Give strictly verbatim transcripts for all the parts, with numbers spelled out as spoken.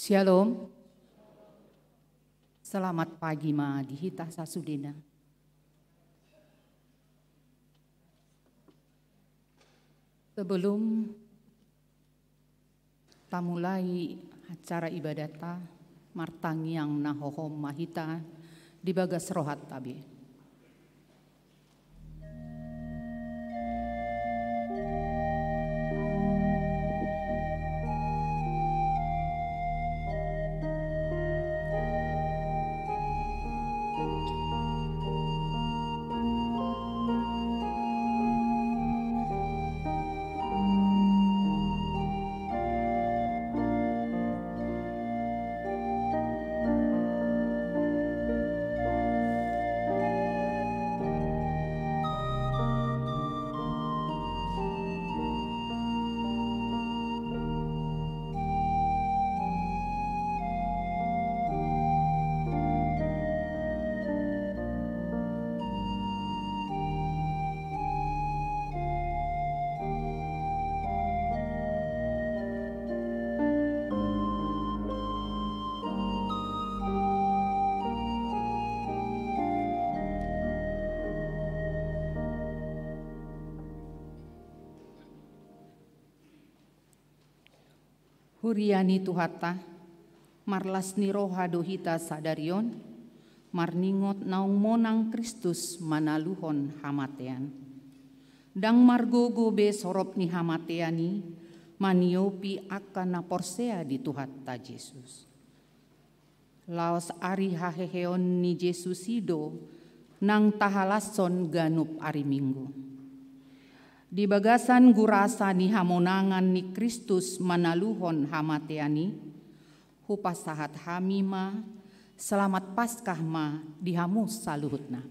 Syalom. Selamat pagi ma di hita sasudena. Sebelum tamulai acara ibadatta, martangiang na hohom ma hita di bagas rohanta be. Huria ni Tuhanta, marlas ni roha do hita sadari on, marningot naung monang Kristus manaluhon hamatean. Ndang margogo be sorop ni hamatean i maniopi angka na porsea di Tuhanta Jesus. Laos ari haheheon ni Jesus i do nang tahalashon ganup ari Minggu. Di bagasan gurasa ni hamonangan ni Kristus manaluhon hamatean i, hupasahat hami ma, Selamat Paskah ma di hamu saluhutna.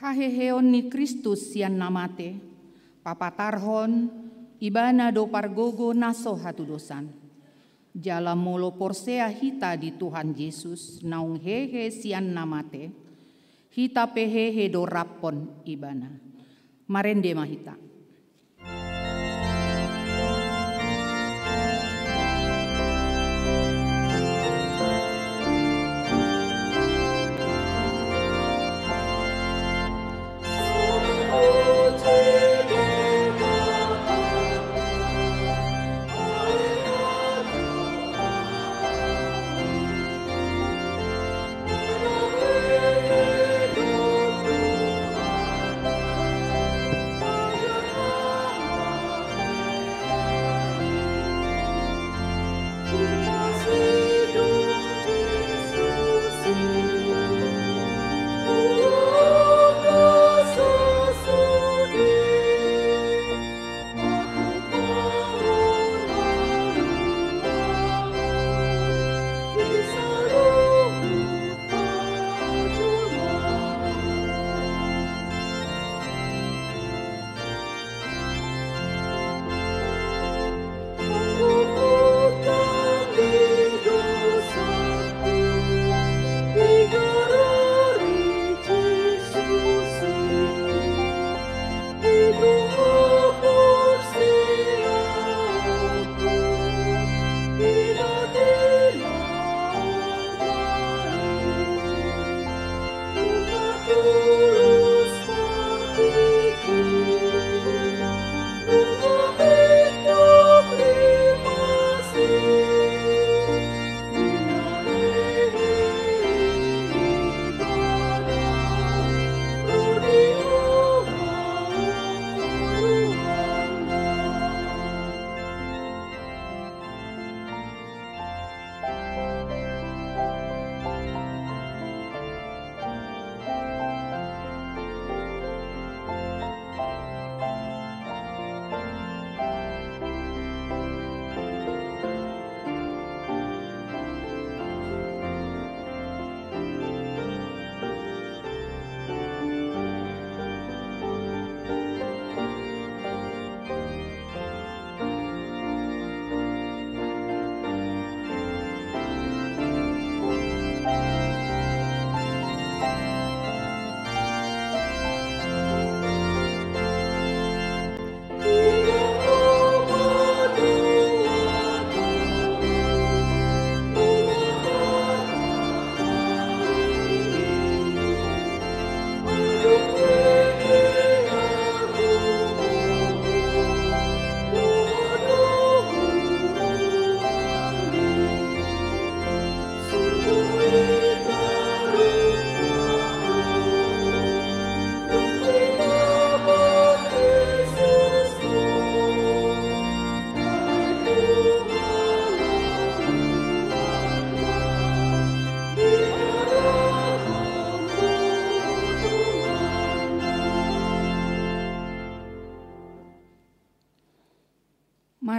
Haheheon ni Kristus sian na mate, papatarhon Ibana do pargogo na so hatudosan. Jala molo porsea hita di Tuhan Jesus naung hehe sian na mate, hita pe hehe do raphon Ibana. Marende ma hita.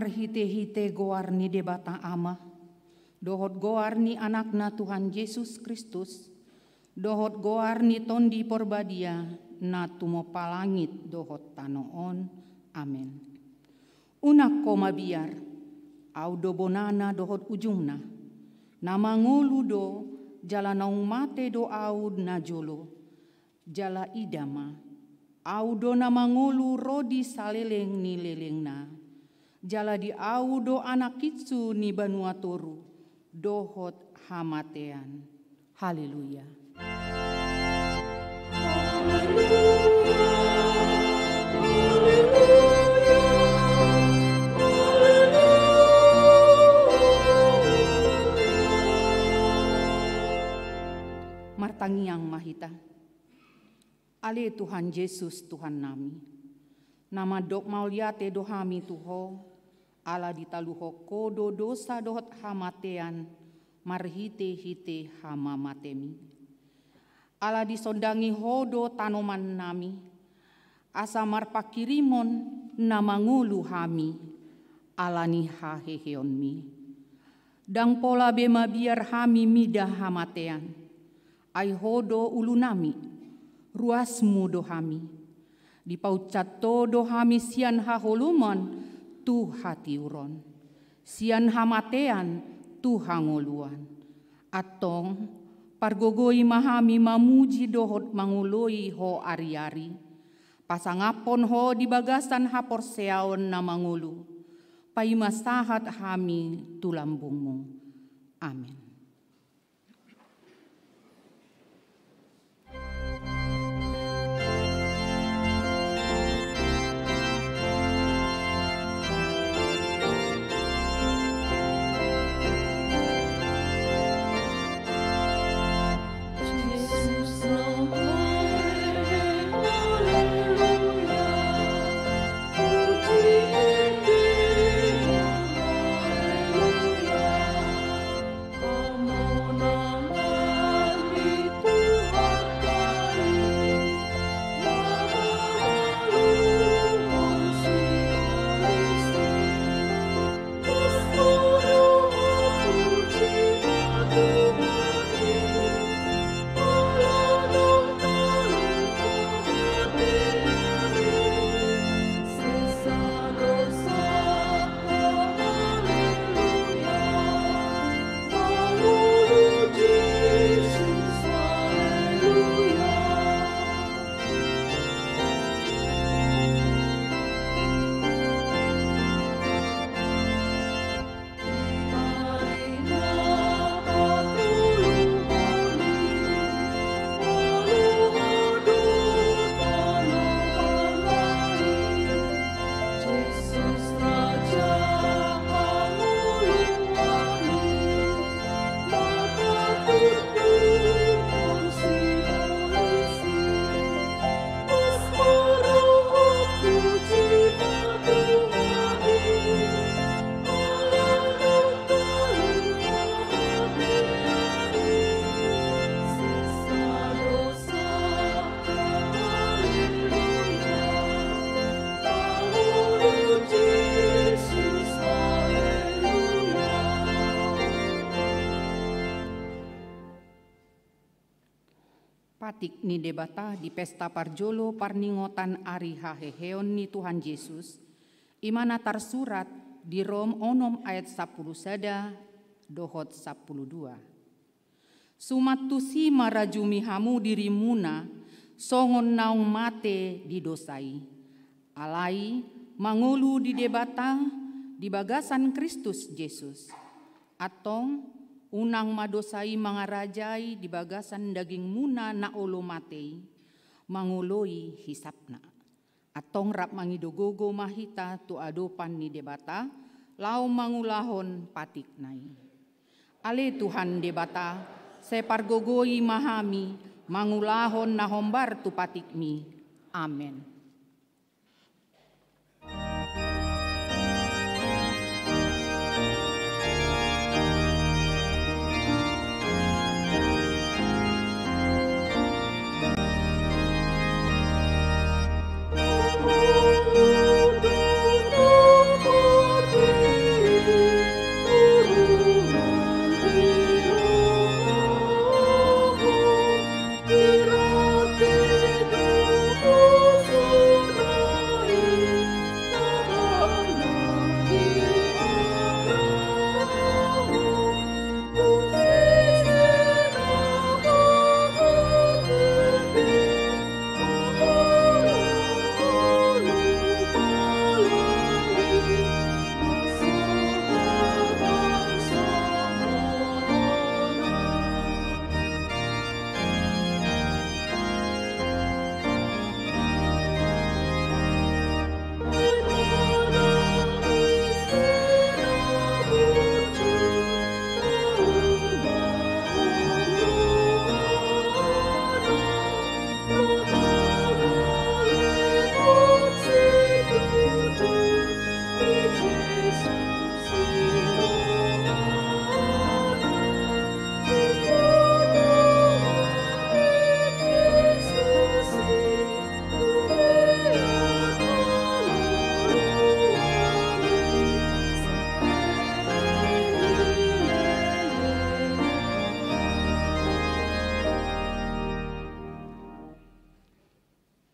Marhite-hite goar ni Debata Ama, dohot goar ni Anakna Tuhan Jesus Kristus, dohot goar ni Tondi Porbadia, na tumompa langit dohot tano on. Amen. Unang ho mabiar, Ahu do bonana dohot ujungna. Na mangolu do, jala naung mate do Ahu najolo. Jala ida ma, Ahu do na mangolu ro di saleleng ni lelengna. Jala di Ahu do anakkinsu ni banua toru, dohot hamatean. Haleluya. Martangiang ma hita. Ale Tuhan Jesus, Tuhannami, na mandok mauliate do hami tu Ho, ala ditaluhon Ho do dosa dohot hamatean marhite-hite hamamatemi. Ala disondangi Ho do tanomannami, asa marpanghirimon na mangolu hami, ala ni haheheonmi. Ndang pola be mabiar hami mida hamatean, ai Ho do ulunami, ruasmu do hami. Dipaunsat Ho do hami sian haholomon tu hatiuron, sian hamatean tu hangoluan. Antong, pargogoi ma hami mamuji dohot mangoloi Ho ari-ari. Pasangaphon Ho di bagasan haporseaon na mangolu. Paima sahat hami tu lambungmu. Amen. Patik ni Debata di pesta parjolo parningotan ari haheheon ni Tuhan Jesus, i ma na tarsurat di Rom onom ayat sampulu sada dohot sampulu dua. Suman tusi marajumi hamu dirimuna songon naung mate di dosa i. Alai mangolu di Debata di bagasan Kristus Jesus. Antong, unang ma dosa i mangarajai di bagasan dagingmuna na olo mate i, mangoloi hisapna. Antong rap mangido gogo ma hita tu adopan ni Debata, laho mangulahon patikna i. Ale Tuhan Debata, sai pargogoi ma hami mangulahon na hombar tu patikmi. Amen.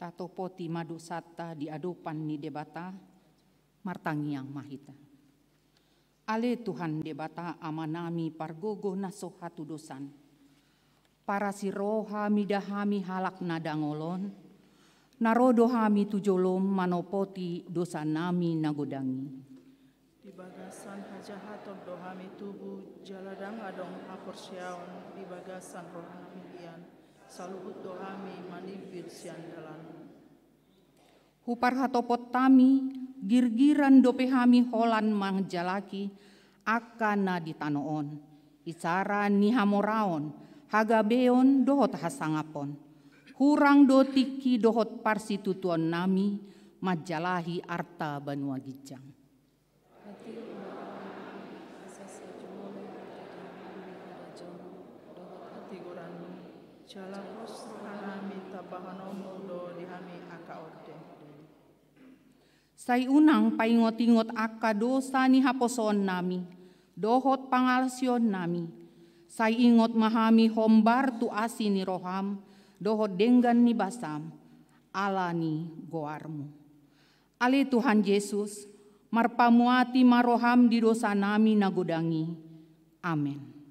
Hatopoti ma dosanta di adopan ni Debata. Martangiang ma hita. Ale Tuhan Debata Amanami pargogo na so hatudosan, parasi roha mida hami halak na dangol on, na ro do hami tu jolom manopoti dosanami na godang i. Di bagasan hajahaton do hami tubu, jala ndang adong haporseaon di bagasan rohanami hian, saluhut do hami manimbir sian dalanmu. Huparhatopot hami, girgiran dope hami holan manjalaki angka na di tano on, isara ni hamoraon, hagabeon dohot hasangapon. Hurang do tingki dohot parsitutuonnami manjalahi arta banua ginjang. Hatigoranmu, jala pos rohanami tambahononmu do di hami angka ondengmu. Sai unang paingotingot angka dosa ni haposoonnami dohot pangalaosionnami. Sai ingot ma hami hombar tu asi ni roham dohot denggan ni basam, ala ni goarmu. Ale Tuhan Jesus, marpamuati ma roham di dosanami na godang i. Amen.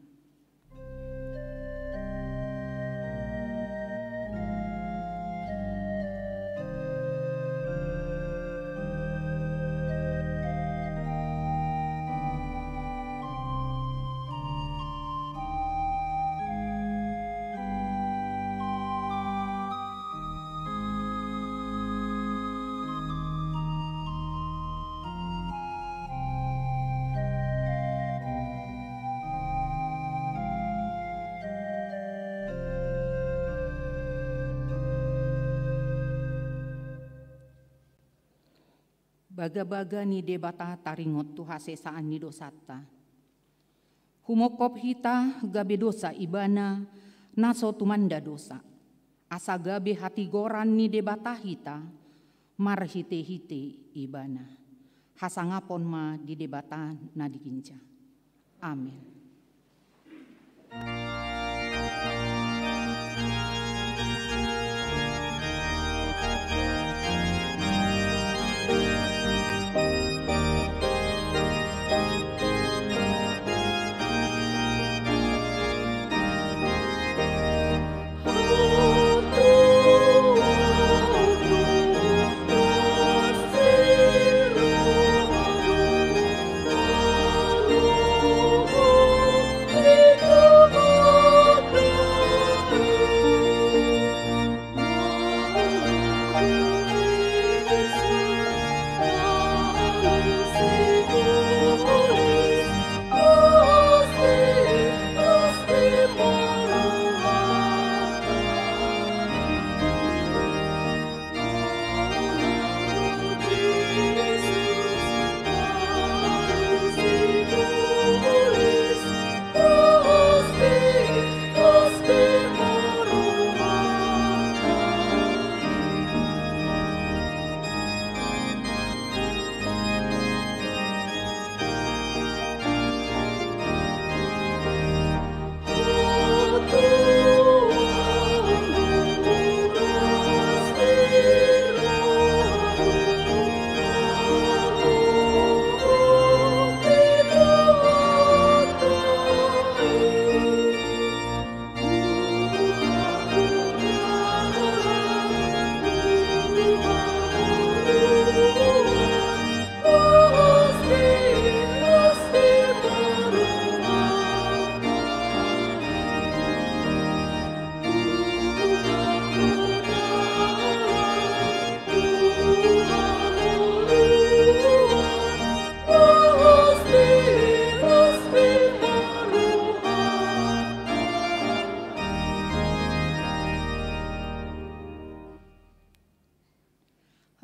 Bagabaga ni Debata taringot tu hasesaan ni dosanta. Humongkop hita gabe dosa Ibana na so tumanda dosa, asa gabe hatigoran ni Debata hita marhitehite Ibana. Hasangapon ma di Debata na di ginjang. Amen.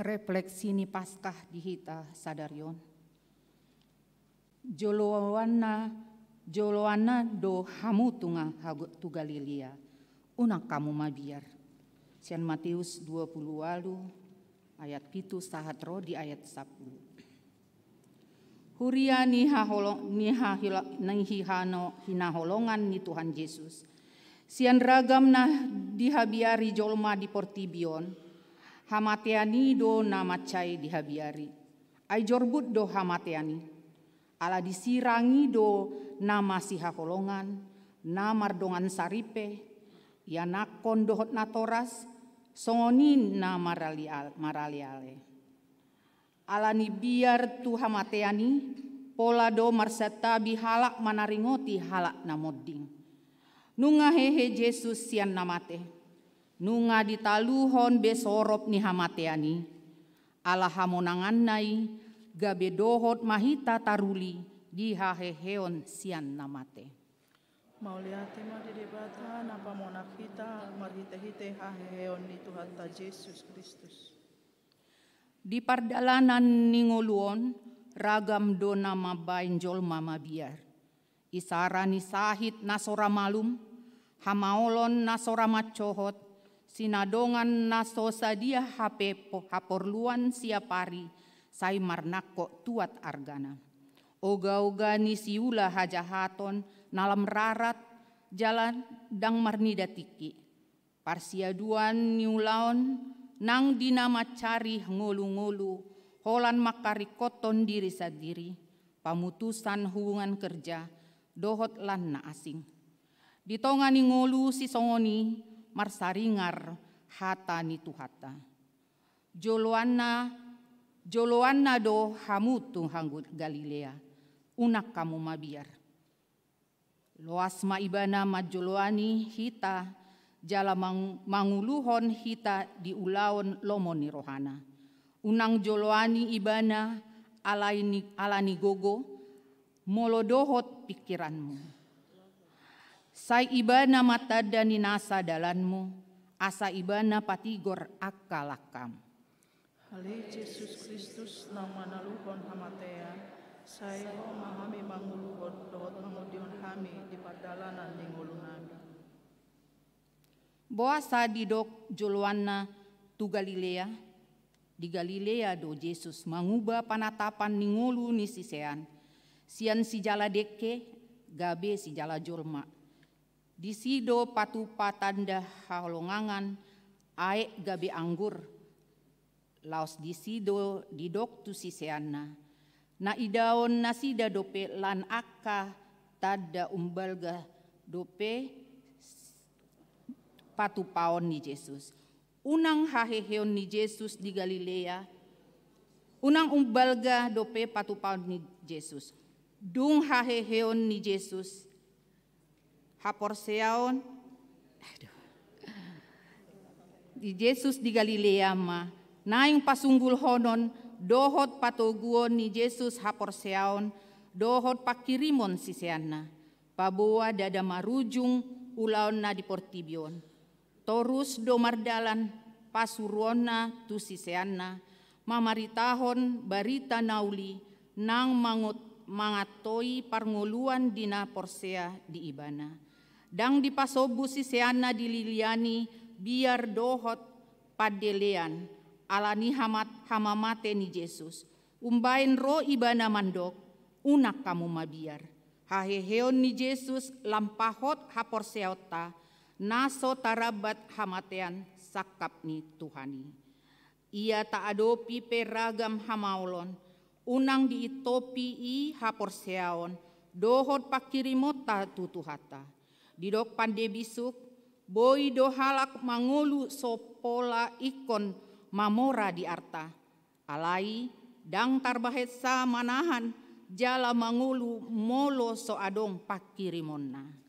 Refleksi ni Paskah di hita sadari on. Joloanna, joloanna do hamu tunga hago-, tu Galilea, unang hamu mabiar. Sian Matius dua puluh ualu ayat pitu sahat ro di ayat sapulu. Huria ni haholo-, ni hahilo-, ni hihano-, hinaholongan ni Tuhan Jesus. Sian ragam na dihabiari jolma di portibi on, Hamatean i do na mansai dihabiari. Ai jorbut do hamatean i. Ala disirang i do na masihaholongan, na mardongan saripe, ianakhon dohot natoras, songon i na maralial-, maraleale. Ala ni biar tu hamatean i, pola do marsantabi halak manaringoti halak na monding. Nunga hehe Jesus sian na mate. Nunga ditaluhon be sorop ni hamatean i. Ala hamonanganna i, gabe dohot ma hita taruli di haheheon sian na mate. Mauliate ma di Debata na pamonang hita marhitehite haheheon ni Tuhanta Jesus Kristus. Di pardalanan ni ngolu on, ragam do na mambaen jolma mabiar. Isara ni sahit na so ra malum, hamaolon na so ra mansohot, sinadongan na so sadia hape po-, haporluan siapari, sai marnangkok tuat argana. Oga-oga ni siula hajahaton na lam rarat, jala ndang marnida tingki. Parsiaduan ni ulaon nang di na mansari ngolu-ngolu, holan mangkaringkothon diri sandiri, pamutusan hubungan kerja, dohot lan na asing. Di tonga ni ngolu sisongon i marsaringar hata ni Tuhanta. Joloanna, joloanna do hamu tu hanggo Galilea, unang hamu mabiar. Loas ma ibana manjoloani hita, jala mang-, manguluhon hita di ulaon lomo ni rohana. Unang joloani ibana alai ni, ala ni gogo, molo dohot pingkiranmu. Sai ibana ma tanda ni nasa dalanmu, asa ibana patigor angka langkam. Ale Jesus Kristus naung manaluhon hamatean, sai Ho ma hami manguluhon dohot mangondihon hami di pardalanan ni ngolunami. Boasa didok joloanna tu Galilea? Di Galilea do Jesus manguba panatapan ni ngolu ni sisean, sian sijala dengke gabe sijala jolma. Disi do patupa tanda haholongangan aek gabe anggur. Laos disi do didok tu siseanna, na idaon nasida dope lan angka tanda umbalga dope patupaon ni Jesus. Unang haheheon ni Jesus di Galilea, unang umbalga dope patupaon ni Jesus. Dung haheheon ni Jesus, haporseaon, aduh. Di Jesus di Galilea ma naeng pasunggulhonon dohot patoguon ni Jesus haporseaon dohot pangkirimon siseanna. Paboa ndada marujung ulaonna di portibi on. Torus do mardalan pasuruonna tu siseanna, mamaritahon barita na uli nang mangot-, mangantoi parngoluan di na porsea di ibana. Ndang dipasombu siseanna dililiani biar dohot pandelean, ala ni hamat-, hamamate ni Jesus. Umbaen ro ibana mandok, unang hamu mabiar. Haheheon ni Jesus lam pahot haporseaonta, na so tarambat hamatean sangkap ni Tuhan i. Ia taadopi pe ragam hamaolon, unang diintopi i haporseaon, dohot pangkirimonta tu Tuhanta. Didok pande bisuk, boi do halak mangolu so pola ingkon mamora di arta. Alai, ndang tarbahensa manahan jala mangolu molo so adong pangkirimonna.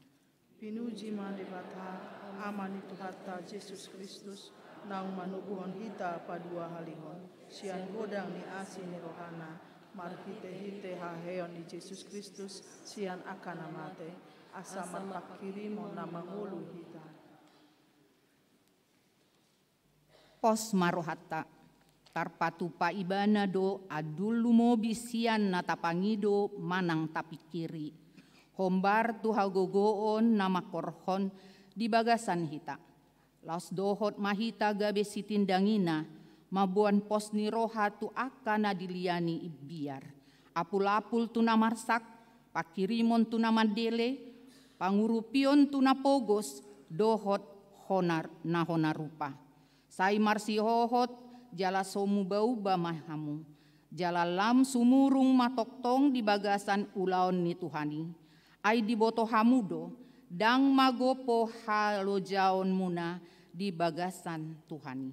Pinuji ma Debata, Ama ni Tuhanta Jesus Kristus, naung manoguhon hita paduahalihon, sian godang ni asi ni rohana, marhitehite haheheon ni Jesus Kristus, sian angka na mate, asa marpangkirimon na mangolu hita. Pos ma rohanta, tarpatupa ibana do andul lumobi sian na tapangido manang tapingkiri. Hombar tu hagogoon na mangkorhon di bagasan hita. Laos dohot ma hita gabe sitindangiNa, mamboan pos ni roha tu angka na diliani biar. Apul-apul tu na marsak, pangkirimon tu na mandele, pangurupion tu na pogos, dohot hona-, na hona rupa. Sai marsihohot jala so mubauba ma hamu, jala lam sumurung ma tongtong di bagasan ulaon ni Tuhan i. Ai diboto hamu do, ndang magopo halojaonmuna di bagasan Tuhan i.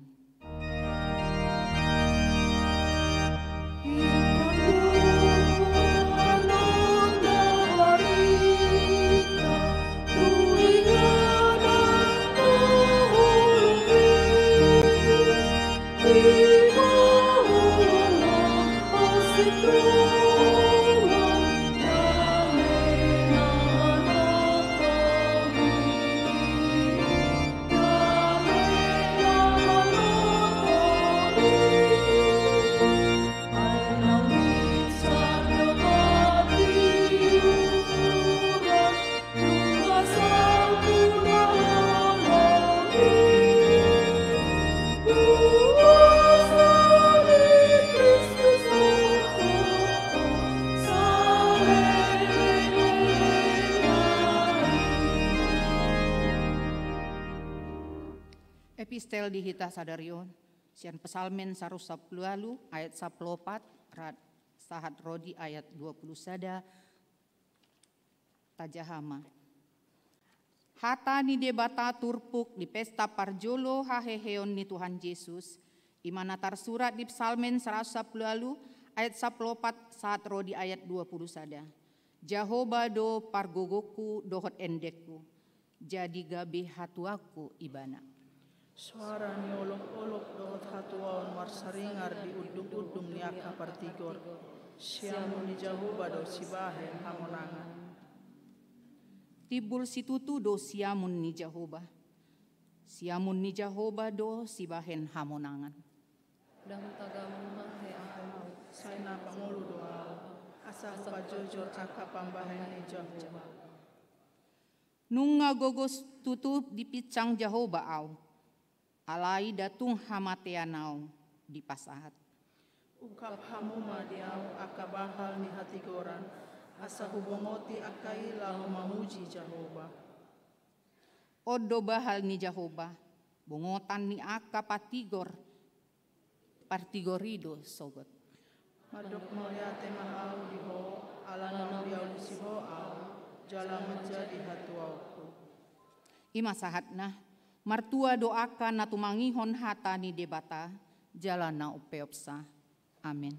Epistel di hita sadari on, sian Psalmen saratus sampulu ualu ayat sampulu opat, ra-, sahat ro di ayat dua pulu sada, tajaha ma. Hata ni Debata turpuk di pesta parjolo haheheon ni Tuhan Jesus, i ma na tarsurat di Psalmen saratus sampulu ualu ayat sampulu opat sahat ro di ayat dua pulu sada. Jahowa do pargogongku dohot endengku, jadi gabe hatuaonku Ibana. Soara ni olopolop dohot hatuaon marsaringar di undungundung ni angka partigor. Siamun ni Jahowa do sibahen hamonangan. Timbul situtu do siamun ni Jahowa. Siamun ni Jahowa do sibahen hamonangan. Ndang tagamon ma he ahu, sai na pangolu do ahu, asa hupajojor angka pambahen ni Jahowa. Nunga gogos tutu dipinsang Jahowa ahu, alai ndang tung hamatean ahu dipasahat. Ungkap hamu ma di ahu angka bahal ni hatigoran, asa hubongoti angka i laho mamuji Jahowa. On do bahal ni Jahowa, bongotan ni angka partigor, partigor i do sogot. Mandok mauliate ma ahu di Ho, ala naung dialusi Ho ahu, jala manjadi hatuaonku. I ma sahatna, martua do angka na tumangihon hata ni Debata, jala na umpeopsa. Amen.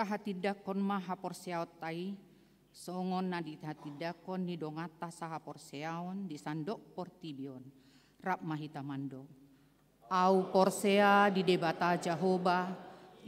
Tahatindangkon ma haporseaonta i, songon na dihatindangkon ni donganta sahaporseaon di sandok portibi on. Rap ma hita mandok. Ahu porsea di Debata Jahowa,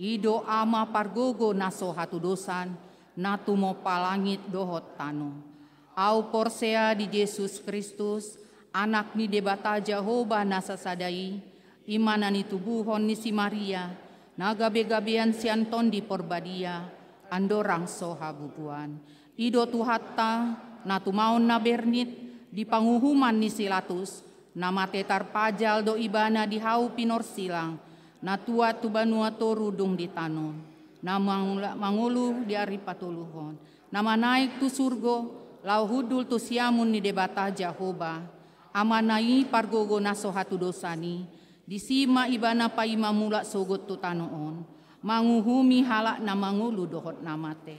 i do Ama pargogo na so hatudosan, na tumompa langit dohot tano. Ahu porsea di Jesus Kristus, Anak ni Debata Jahowa na sasada i, i ma na nitubuhon ni si Maria, na gabe-gabean sian Tondi Porbadia, andorang so habubuhan. I do Tuhanta, na tumaon na bernit, di panguhuman ni si Latus, na mate tarpajal do ibana di hau pinorsilang, na tuat tu banua toru dung ditanom, na mangula-, mangolu di ari patoluhon, na manaek tu surgo, laho hundul tu siamun ni Debata Jahowa, Amana i pargogo na so hatudosan i, disi ma ibana paima mulak sogot tu tano on, manguhumi halak na mangolu dohot na mate.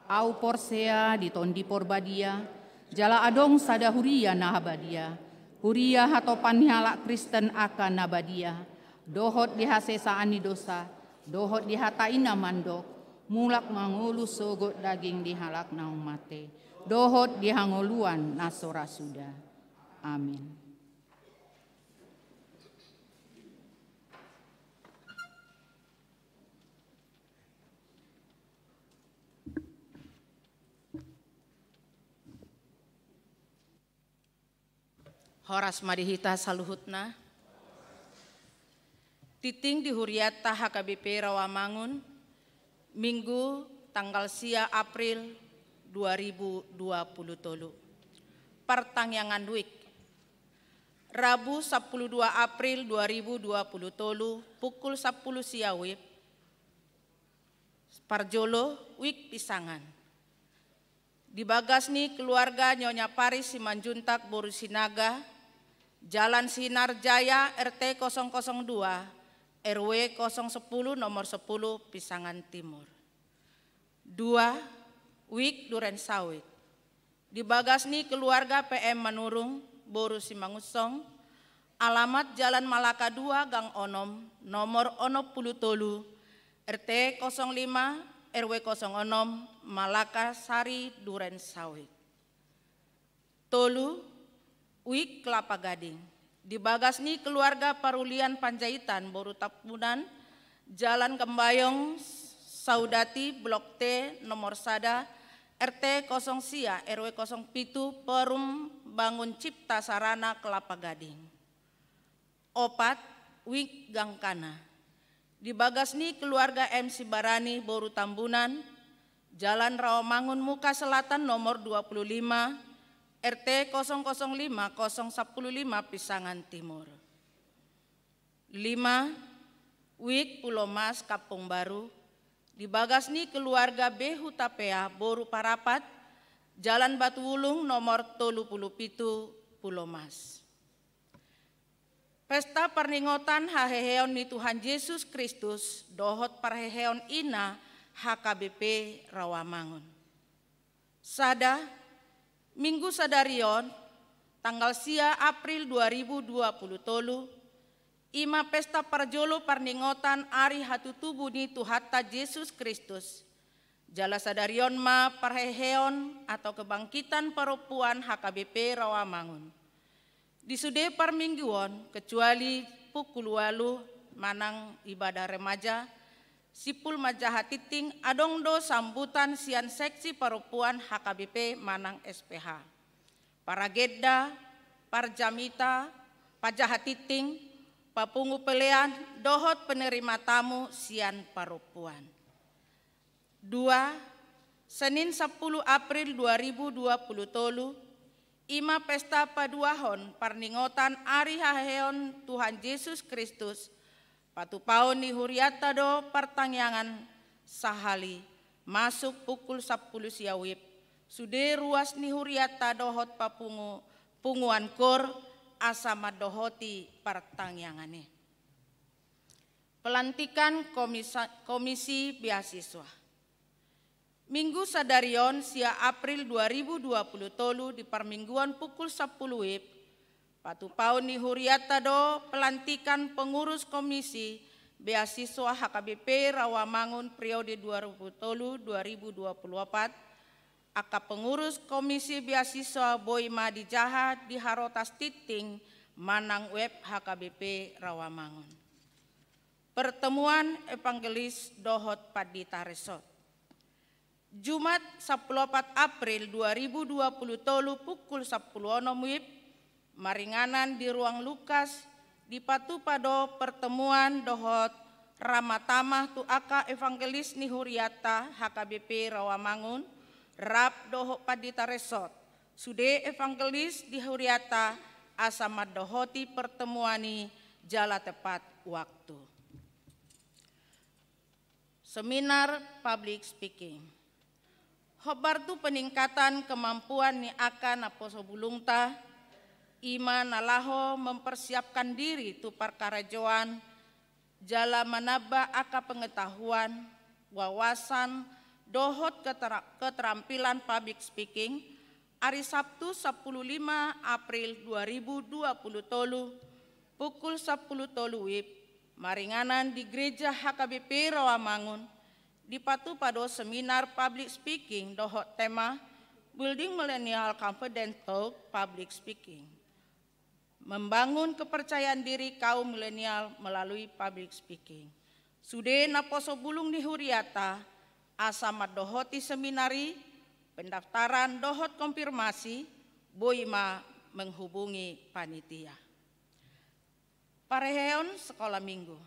Ahu porsea di Tondi Porbadia, jala adong sada huria na badia, huria hatopan ni halak Kristen angka na badia, dohot di hasesaan ni dosa, dohot di hata i na mandok, mulak mangolu sogot daging ni halak naung mate, dohot di hangoluan na so ra suda. Amin. Horas ma di hita saluhutna. Tingting di hurianta H K B P Rawamangun, Minggu tanggal sia April dua ribu dua puluh tolu. Partangiangan Wijk. Rabu sampulu dua April dua ribu dua puluh tolu, pukul sampulu sia wib, parjolo, Wijk Pisangan. Di bagas ni keluarga Nyonya Paris Simanjuntak boru Sinaga, Jalan Sinar Jaya, R T kosong kosong dua, R W kosong sepuluh, nomor sepuluh, Pisangan Timur. Dua, Wijk Duren Sawit. Di bagas ni keluarga P M Manurung boru Simangunsong, alamat Jalan Malaka dua, Gang Onom, nomor onom puluh tolu, R T kosong lima, R W kosong onom, Malaka Sari, Duren Sawit. Tolu, Wijk Kelapa Gading. Di bagas ni keluarga Parulian Panjaitan boru Tampunan, Jalan Kembayong, Saudati, Blok T, nomor sada, R T kosong sia, R W kosong pitu, Perum Bangun Cipta Sarana, Kelapa Gading. Opat, Wijk Gangkana. Di bagas ni keluarga M Sibarani boru Tambunan, Jalan Rawamangun Muka Selatan nomor dua puluh lima, R T kosong kosong lima, kosong sampulu lima, Pisangan Timur. Lima, Wijk Pulomas Kampung Baru. Di bagas ni keluarga B Hutapea boru Parapat, Jalan Batu Wulung nomor tolu puluh pitu, Pulomas. Pesta parningotan haheheon ni Tuhan Jesus Kristus dohot parheheon ina H K B P Rawamangun. Sada, Minggu sadari on, tanggal sia April dua ribu dua puluh tolu, i ma pesta parjolo parningotan ari hatutubu ni Tuhanta Jesus Kristus. Jala sadari on ma parheheon atau kebangkitan parompuan H K B P Rawamangun. Di sude parmingguon, kecuali pukul ualu manang ibadah remaja, simpul manjaha tingting, adong do sambutan sian seksi parompuan H K B P manang S P H. Paragenda, parjamita, panjaha tingting, papungu pelean, dohot penerima tamu sian parompuan. Dua, Senin sampulu April dua ribu dua puluh tolu, i ma pesta paduahon parningotan ari haheheon Tuhan Jesus Kristus, patupaon ni hurianta do partangiangan sahali, masuk pukul sampulu sia wib, sude ruas ni hurianta dohot papungu, punguan kor, asa mandohoti partangiangan i. Pelantikan komisa-, komisi beasiswa. Minggu sadari on, sia April dua ribu dua puluh tolu, di parmingguon pukul sampulu wib, patupaon ni hurianta do pelantikan pengurus komisi beasiswa H K B P Rawamangun periode dua ribu tolu dua ribu dua puluh opat, angka pengurus komisi beasiswa boi ma dijaha di harotas tingting manang web H K B P Rawamangun. Pertemuan evangelis dohot pandita resort. Jumat sampulu opat April dua ribu dua puluh tolu pukul sampulu onom wib, Maringanan di ruang Lukas, dipatupa do pertemuan dohot ramah tamah tu angka evangelis ni hurianta H K B P Rawamangun, rap dohot pandita resort, sude evangelis di hurianta, asa mandohoti pertemuan i jala tepat waktu. Seminar public speaking. Hombar tu peningkatan kemampuan ni angka naposo bulungta, i ma na laho mempersiapkan diri tu parkarejoan, jala manamba angka pengetahuan, wawasan, dohot ketera-, keterampilan public speaking, ari Sabtu sampulu lima April dua ribu dua pulu tolu, pukul sampulu tolu wib, maringanan di Gereja H K B P Rawamangun, dipatupa do seminar public speaking dohot tema Building Millennial Confident Through Public Speaking. Membangun kepercayaan diri kaum milenial melalui public speaking. Sude naposo bulung ni hurianta, asa mandohoti seminar i, pendaftaran dohot konfirmasi, boi ma menghubungi panitia. Pareheon sekolah minggu.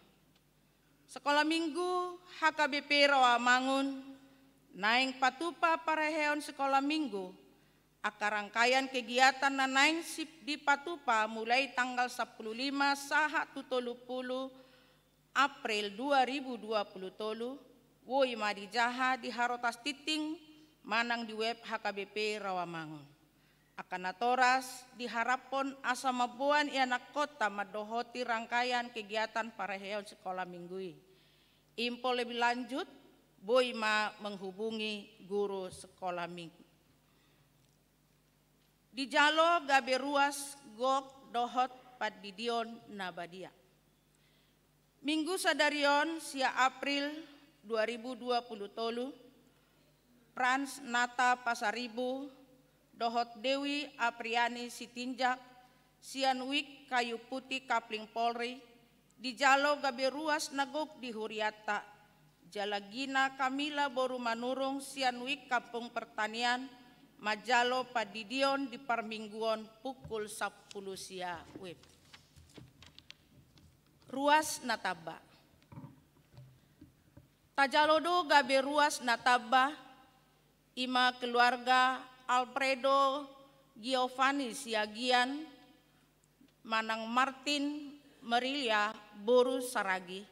Sekolah minggu H K B P Rawamangun naeng patupa pareheon sekolah minggu, angka rangkaian kegiatan na naeng sip-, dipatupa mulai tanggal sampulu lima sahat tu tolu pulu April dua ribu dua pulu tolu, boi ma dijaha di Harotas Tinting manang di web H K B P Rawamangun. Angka natoras diharaphon asa mamboan ianakhonta mandohoti rangkaian kegiatan pareheon sekolah minggu i. Info lebih lanjut, boi ma menghubungi guru sekolah minggu. Dijalo gabe ruas gok dohot pandidion na badia. Minggu sadari on, sia April dua ribu dua pulu tolu, Frans Nata Pasaribu dohot Dewi Apriani Sitinjak, sian Wik Kayu Putih Kapling Polri, dijalo gabe ruas na gok di hurianta, jala Gina Kamila boru Manurung sian Wik Kampung Pertanian, manjalo pandidion di parmingguon pukul sampulu sia wib. Ruas na tamba. Tajalo do gabe ruas na tamba, i ma keluarga Alfredo Giovanni Siagian manang Martin Merilia boru Saragi,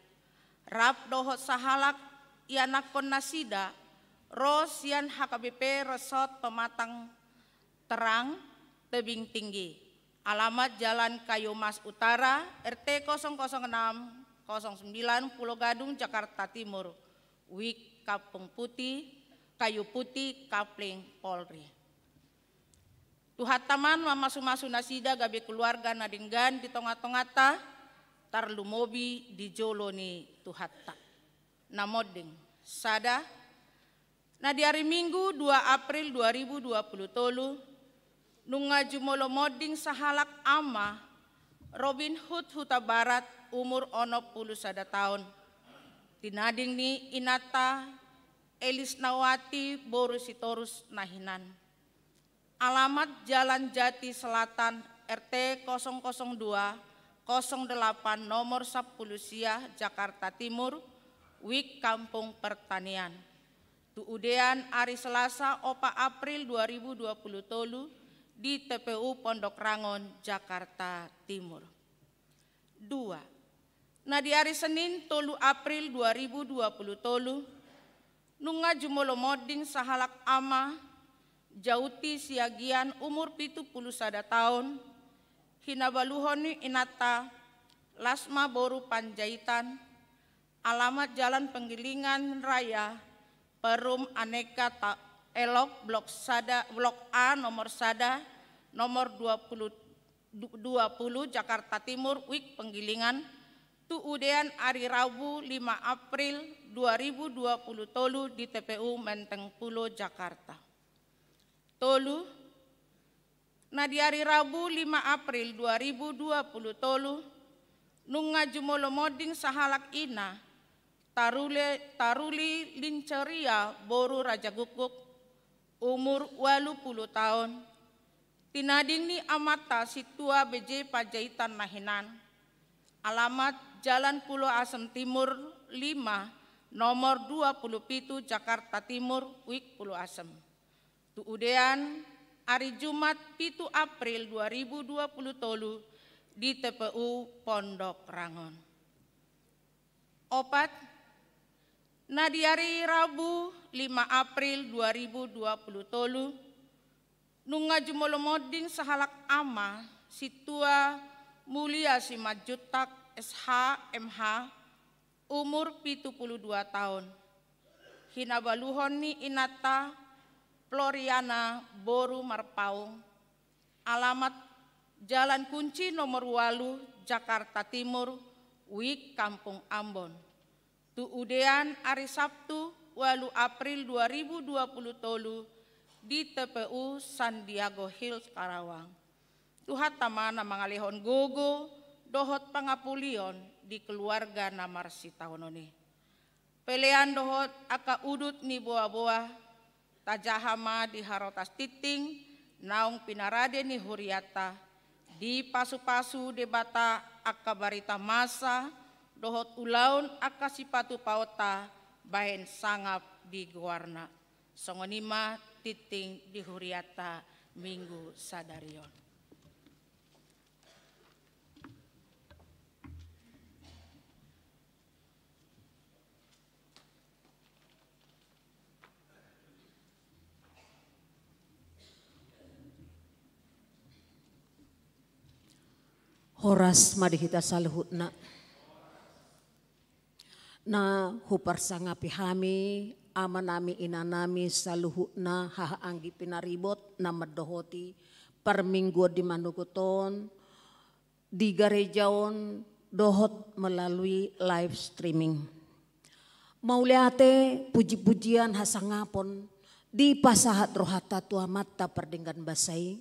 rap dohot sahalak ianakhon nasida, ro sian H K B P Resort Pematang Terang, Tebing Tinggi. Alamat Jalan Kayu Mas Utara, R T kosong kosong enam, kosong sembilan, Pulo Gadung, Jakarta Timur. Wik Kampung Putih, Kayu Putih, Kapling Polri. Tuhanta ma na mamasumasu nasida gabe keluarga na denggan di tongatonganta, tarlumobi di jolo ni Tuhanta. Na monding, sada, na di ari Minggu dua April dua ribu dua pulu tolu, nunga jumolo monding sahalak ama, Robin Hood Hutabarat, umur onom pulu sada taon. Tinading ni inanta Elisnawati boru Sitorus na hinan. Alamat Jalan Jati Selatan, R T kosong kosong dua, kosong delapan, nomor sampulu sia, Jakarta Timur, Wik Kampung Pertanian. Tu udean ari Selasa, opat April dua ribu dua pulu tolu, di T P U Pondok Rangon, Jakarta Timur. Dua. Na di ari Senin, tolu April dua ribu dua pulu tolu, nunga jumolo monding sahalak ama, Jauti Siagian, umur pitu pulu sada taon, hinabaluhon ni inanta, Lasma boru Panjaitan, alamat Jalan Penggilingan Raya, Perum Aneka Ta-, Elok, Blok sada, Blok A, nomor sada, nomor dua puluh, du-, dua puluh, Jakarta Timur, Wik Penggilingan, tu udean ari Rabu, lima April dua ribu dua puluh tolu, di T P U Menteng Pulo, Jakarta. Tolu, na di ari Rabu, lima April dua ribu dua puluh tolu, nunga jumolo monding sahalak ina, Tarule-, Taruli Linceria boru Rajagukguk, umur ualu pulu taon, Tinading ni amanta Sintua B J Panjaitan na hinan, alamat Jalan Pulo Asem Timur lima, nomor dua puluh pitu, Jakarta Timur, Wijk Pulo Asem. Tu udean, ari Jumat pitu April dua ribu dua puluh tolu, di T P U Pondok Rangon. Opat, na di ari Rabu lima April dua ribu dua puluh tolu, nunga jumolo monding sahalak ama, Sintua Mulia Simanjuntak, S H, M H, umur pitu puluh dua taon. Hinabaluhon ni inanta Floriana boru Marpaung, alamat Jalan Kunci nomor ualu, Jakarta Timur, Wijk Kampung Ambon. Tu udean ari Sabtu, ualu April dua ribu dua puluh tolu, di T P U Sandiago Hills, Karawang. Tuhanta ma na mangalehon gogo dohot pangapulion di keluarga na marsitaonon i. Pelean dohot angka udut ni boaboa, tajaha ma di harotas tingting naung pinarade ni hurianta, dipasupasu Debata angka barita masa dohot ulaon angka sipatupaonta bahen sangap di goarna. Songon i ma tingting di hurianta Minggu sadari on. Horas ma di hita saluhutna. Na huparsangapi hami, amanami, inanami, saluhutna haha anggi pinaribot na mandohoti parmingguon di manogot on, di gareja on dohot melalui live streaming. Mauliate, puji-pujian, hasangapon dipasahat rohanta tu Amanta Pardenggan Basa i,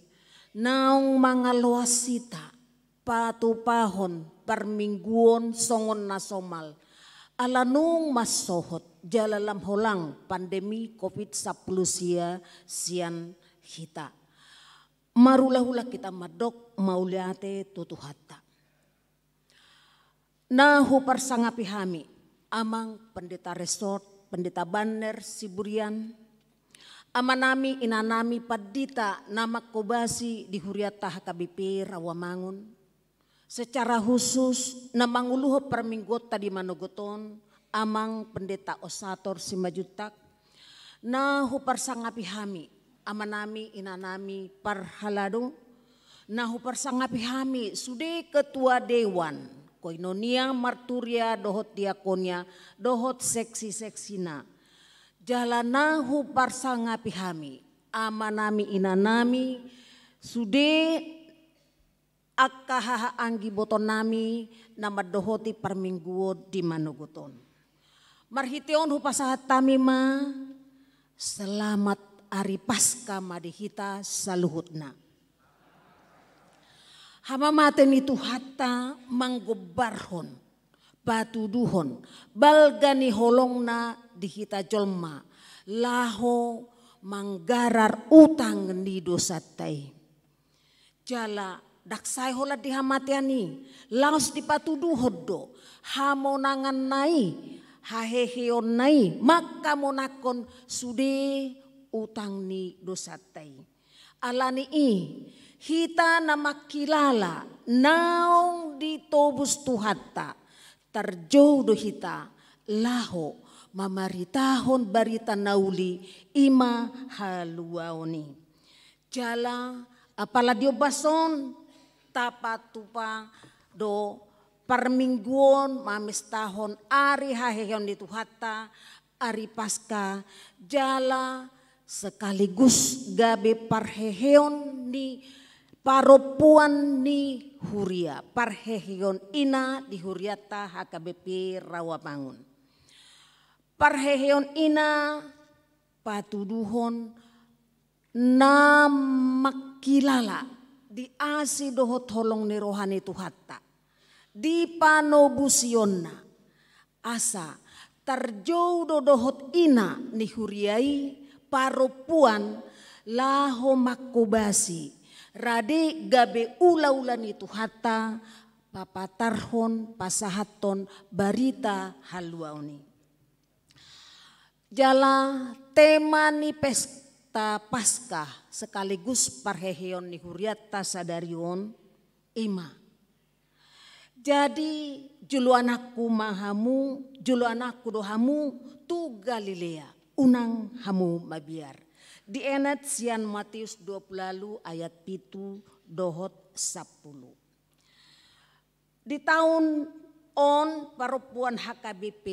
naung mangaloas hita patupahon parmingguon songon na somal, ala nunga mansohot jala lam holang pandemi covid sampulu sia sian hita. Marhulahula hita mandok mauliate tu Tuhanta. Na huparsangapi hami, Amang Pendeta Resort, Pendeta Banner Siburian, amanami, inanami, pandita na manghobasi di hurianta H K B P Rawamangun, secara khusus na manguluhon parmingguonta di manogot on, Amang Pendeta Ossator Simanjuntak, na huparsangapi hami, amanami, inanami, parhalado, na huparsangapi hami sude ketua dewan, koinonia, marturia, dohot diakonia, dohot seksi-seksina. Jala na huparsangapi hami, amanami, inanami, sude angka haha anggi ibotonnami na mandohoti parmingguon di manogot on. Marhite on hupasahat hami ma selamat ari Paskah ma di hita saluhutna. Hamamate ni Tuhanta manggombarhon, patuduhon balga ni holongna di hita jolma, laho manggarar utang ni dosanta i. Jala ndang sae holan di hamatean i, laos dipatuduhon do hamonanganna i, haheheonna i, manghamonangkon sude utang ni dosanta i. Ala ni i, hita na mangkilala naung ditobus Tuhanta, tarjou do hita laho mamaritahon barita na uli, i ma haluaon i. Jala apala di ombas on tapatupa do parmingguon mamestahon ari haheheon ni Tuhanta, ari Paskah, jala sekaligus gabe parheheon ni parompuan ni huria, parheheon ina di hurianta H K B P Rawamangun. Parheheon ina patuduhon na mangkilala di asi dohot holong ni roha ni Tuhanta, di panobusonna, asa tarjou do dohot ina ni huria i, parompuan, laho manghobasi Rade gabe ulaula ni Tuhanta papatarhon, pasahathon barita haluaon i. Jala tema ni pesta Paskah sekaligus parheheon ni hurianta sadari on i ma: Jadi juluananku ma hamu, juluananku do hamu tu Galilea, unang hamu mabiar. Dienet sian Matius dua pulu ualu ayat pitu dohot sampulu. Di taon on parompuan H K B P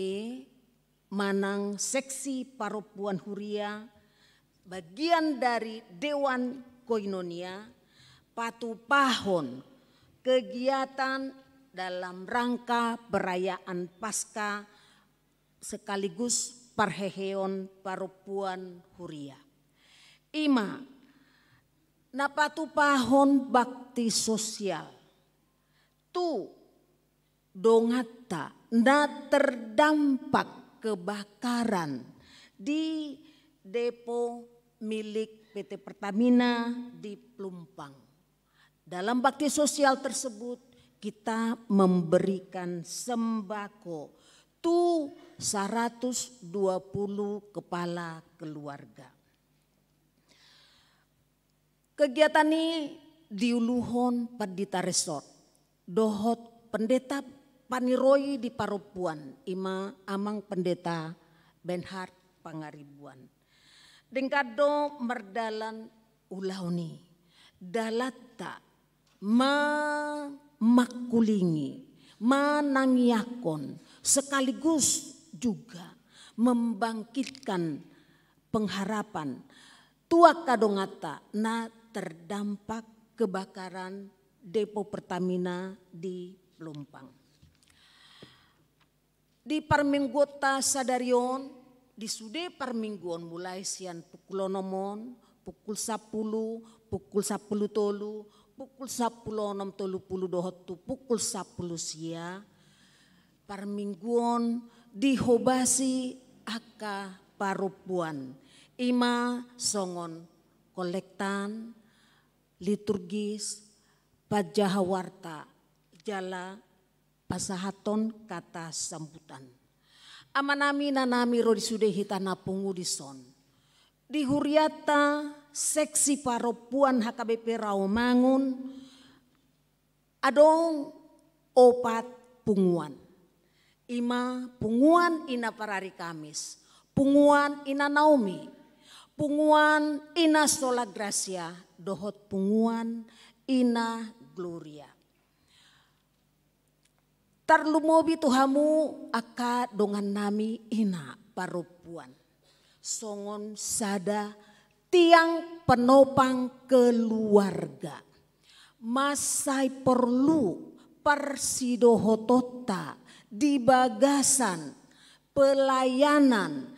manang seksi parompuan huria, bagian dari Dewan Koinonia, patupahon kegiatan dalam rangka perayaan Paskah sekaligus parheheon parompuan huria. I ma na patupahon bakti sosial tu donganta na terdampak kebakaran di depo milik P T Pertamina di Pelumpang. Dalam bakti sosial tersebut, kita memberikan sembako tu saratus dua pulu kepala keluarga. Kegiatan i diuluhon Pandita Resort dohot Pendeta paniroi di parompuan, i ma Amang Pendeta Bernhard Pangaribuan. Denggan do mardalan ulaon i, dalanta ma-, mangkulingi, manangiangkon, sekaligus juga membangkitkan pengharapan tu angka donganta na terdampak kebakaran depo Pertamina di Pelumpang. Di parmingguonta sadari on, di sude parmingguon, mulai sian pukul onom on, pukul sampulu, pukul sampulu tolu, pukul sampulu onom tolu pulu dohot tu pukul sampulu sia, parmingguon dihobasi angka parompuan, i ma songon kolektan, liturgis, panjaha warta, jala pasahathon kata sambutan. Amanami, inanami, ro di sude hita na pungu dison. Di hurianta seksi parompuan H K B P Rawamangun, adong opat punguan. I ma punguan Ina Parari Kamis, punguan Ina Naomi, punguan Ina Sola Gracia, dohot punguan Ina Gloria. Tarlumobi tu hamu angka dongannami ina parompuan, songon sada tiang penopang keluarga. Mansai porlu parsidohotonta di bagasan pelayanan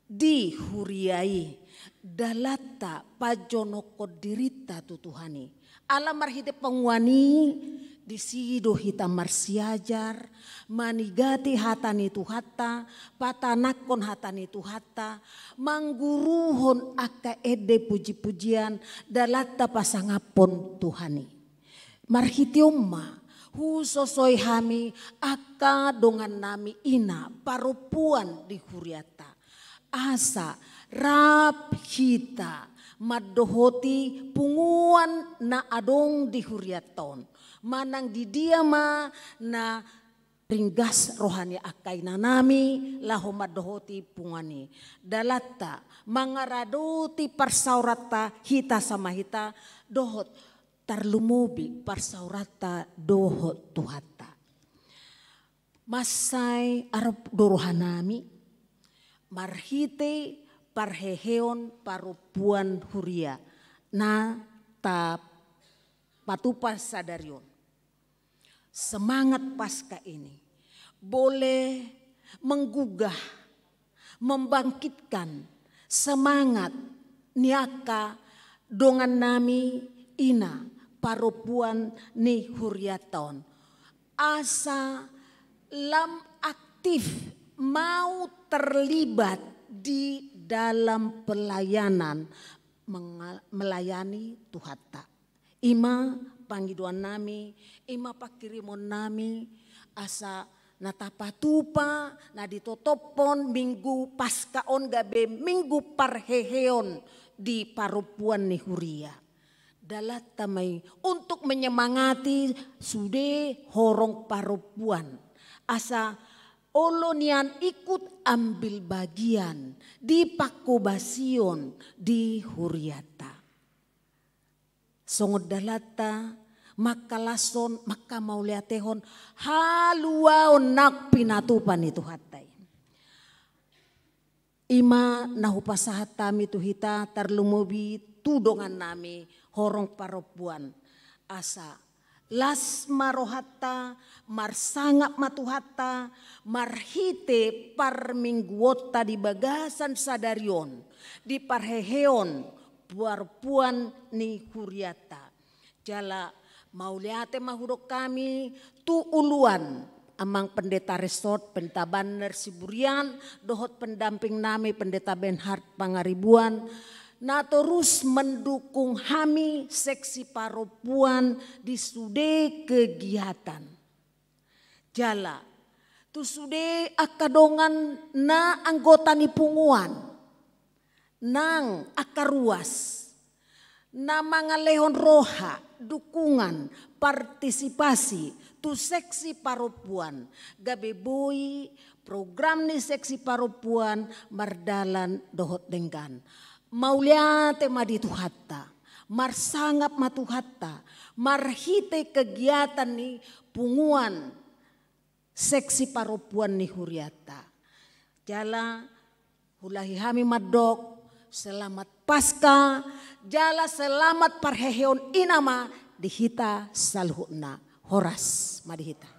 di huria i, dalanta pajonokhon dirinta tu Tuhan i. Ala marhite punguan i, disi do hita marsiajar, manigati hata ni Tuhanta, patanakhon hata ni Tuhanta, mangguruhon angka ende pujipujian, dalanta pasangaphon Tuhan i. Marhite on ma husosoi hami angka dongannami ina parompuan di hurianta, asa rap hita mandohoti punguan na adong di hurianta on, manang di dia ma na ringgas roha ni angka inanami laho mandohoti punguan i. Dalanta mangaradoti parsaoranta hita sama hita dohot tarlumobi parsaoranta dohot Tuhanta. Mansai arop do rohanami marhite parheheon parompuan huria na tapatupa sadari on. Semangat Paskah ini boleh menggugah, membangkitkan semangat ni angka dongannami ina parompuan ni hurianta on, asa lam aktif mau terlibat di dalam pelayanan menga-, melayani Tuhanta. Ima pangidoan nami, ima panghirimon nami, asa na tapatupa, na ditotophon Minggu Paska on gabe minggu parheheon di parompuan ni huria. Dalanta ma i untuk menyemangati sude horong parompuan. Asa olo nian ikut ambil bagian di panghobasion di hurianta. Songon dalanta mangkalashon, mangkamauliatehon haluaon na pinatupa ni Tuhanta i. Ima na hupasahat hami tu hita, tarlumobi tu dongan nami horong parompuan. Asa las ma rohanta, marsangap ma Tuhanta, marhite parmingguonta di bagasan sadari on, di parheheon parompuan ni hurianta. Jala mauliate ma hudok hami tu uluan, Amang Pendeta Resort, Pendeta Banner Siburian, dohot pendamping nami Pendeta Benhard Pangaribuan, na torus mendukung hami seksi parompuan di sude kegiatan. Jala tu sude angka dongan na anggota ni punguan, nang angka ruas, na mangalehon roha, dukungan, partisipasi tu seksi parompuan, gabe boi program ni seksi parompuan mardalan dohot denggan. Mauliate ma di Tuhanta, marsangap ma Tuhanta, marhite kegiatan ni punguan seksi parompuan ni hurianta. Jala huulahi hami mandok, selamat Paska, jala selamat parheheon i nama di hita saluhutna. Horas ma di hita.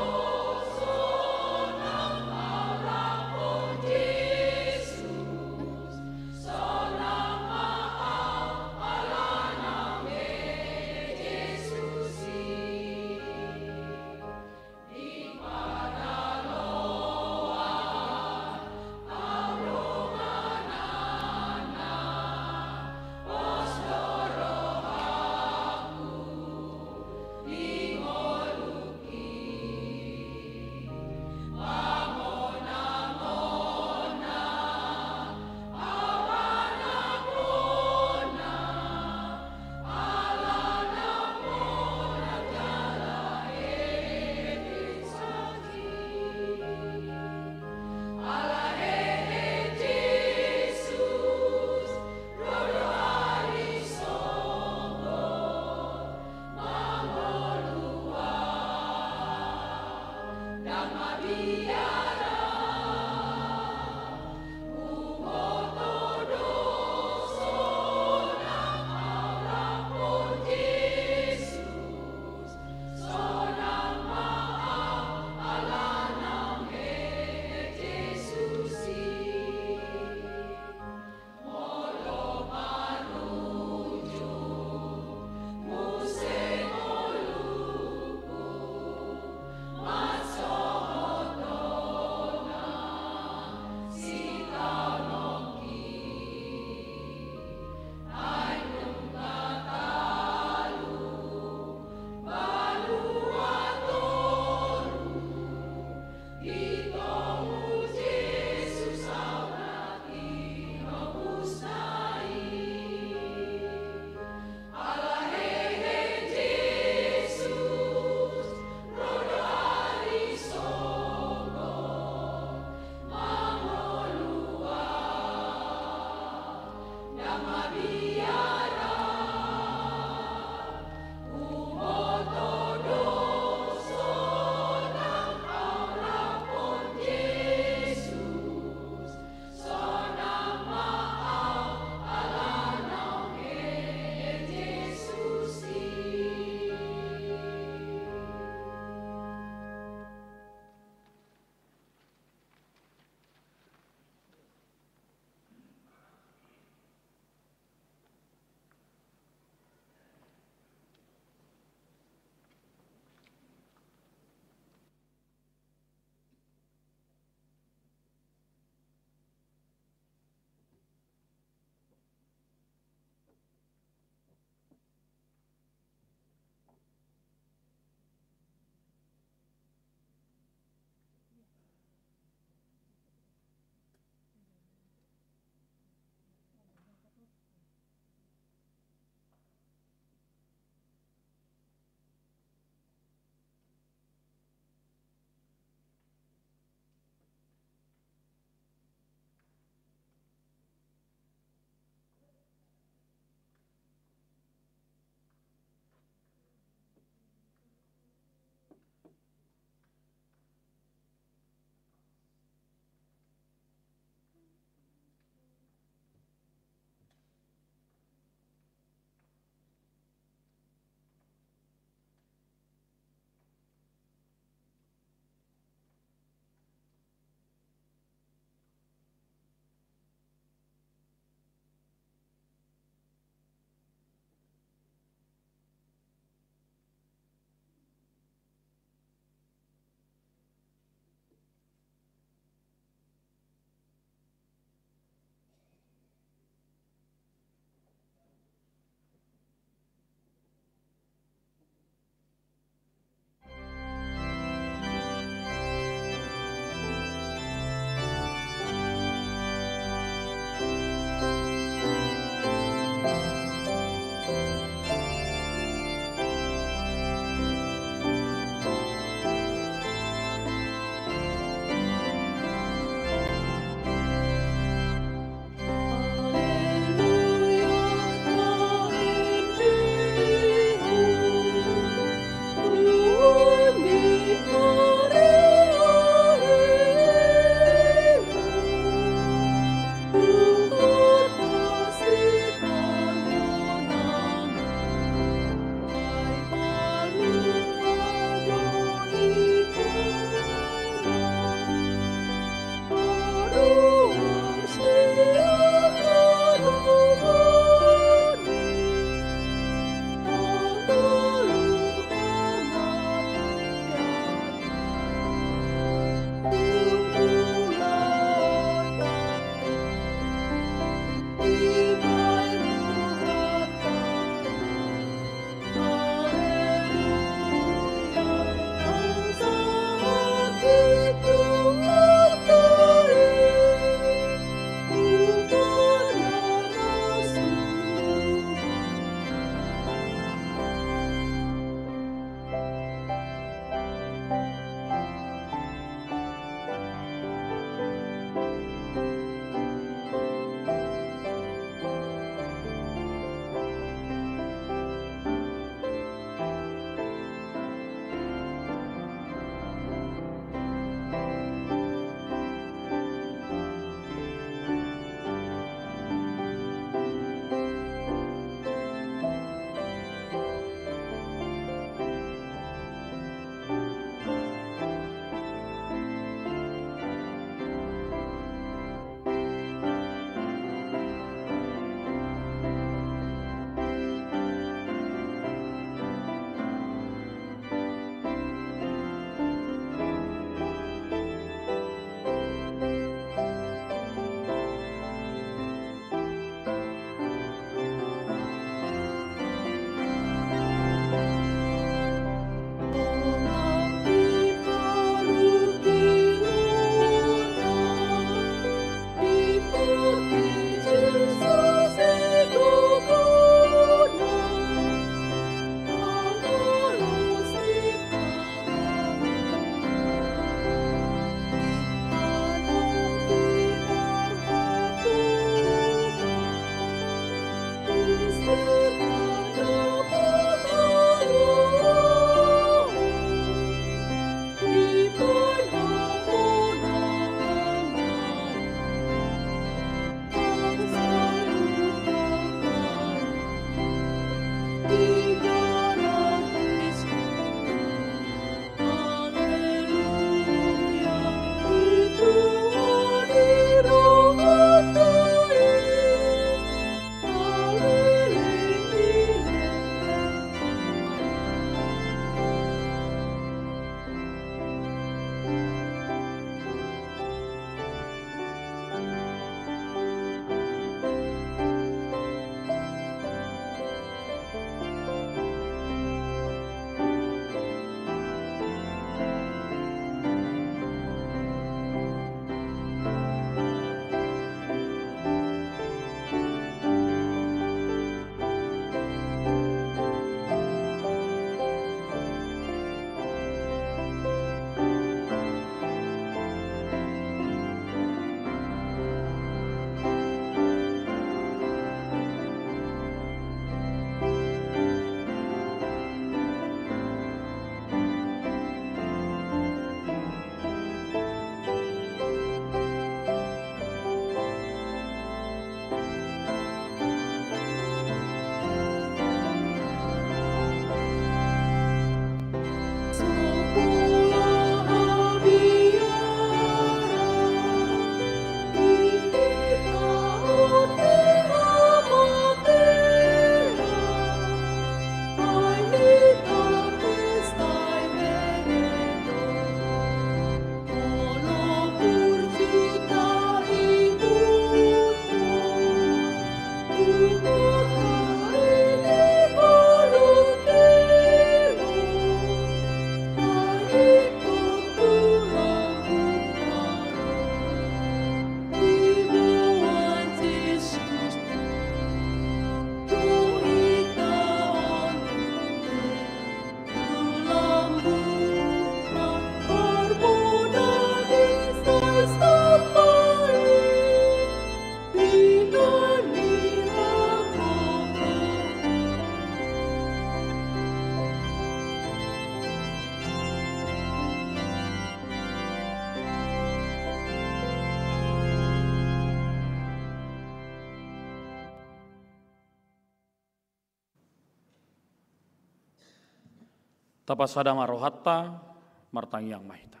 Tapasada ma rohanta, martangiang ma hita.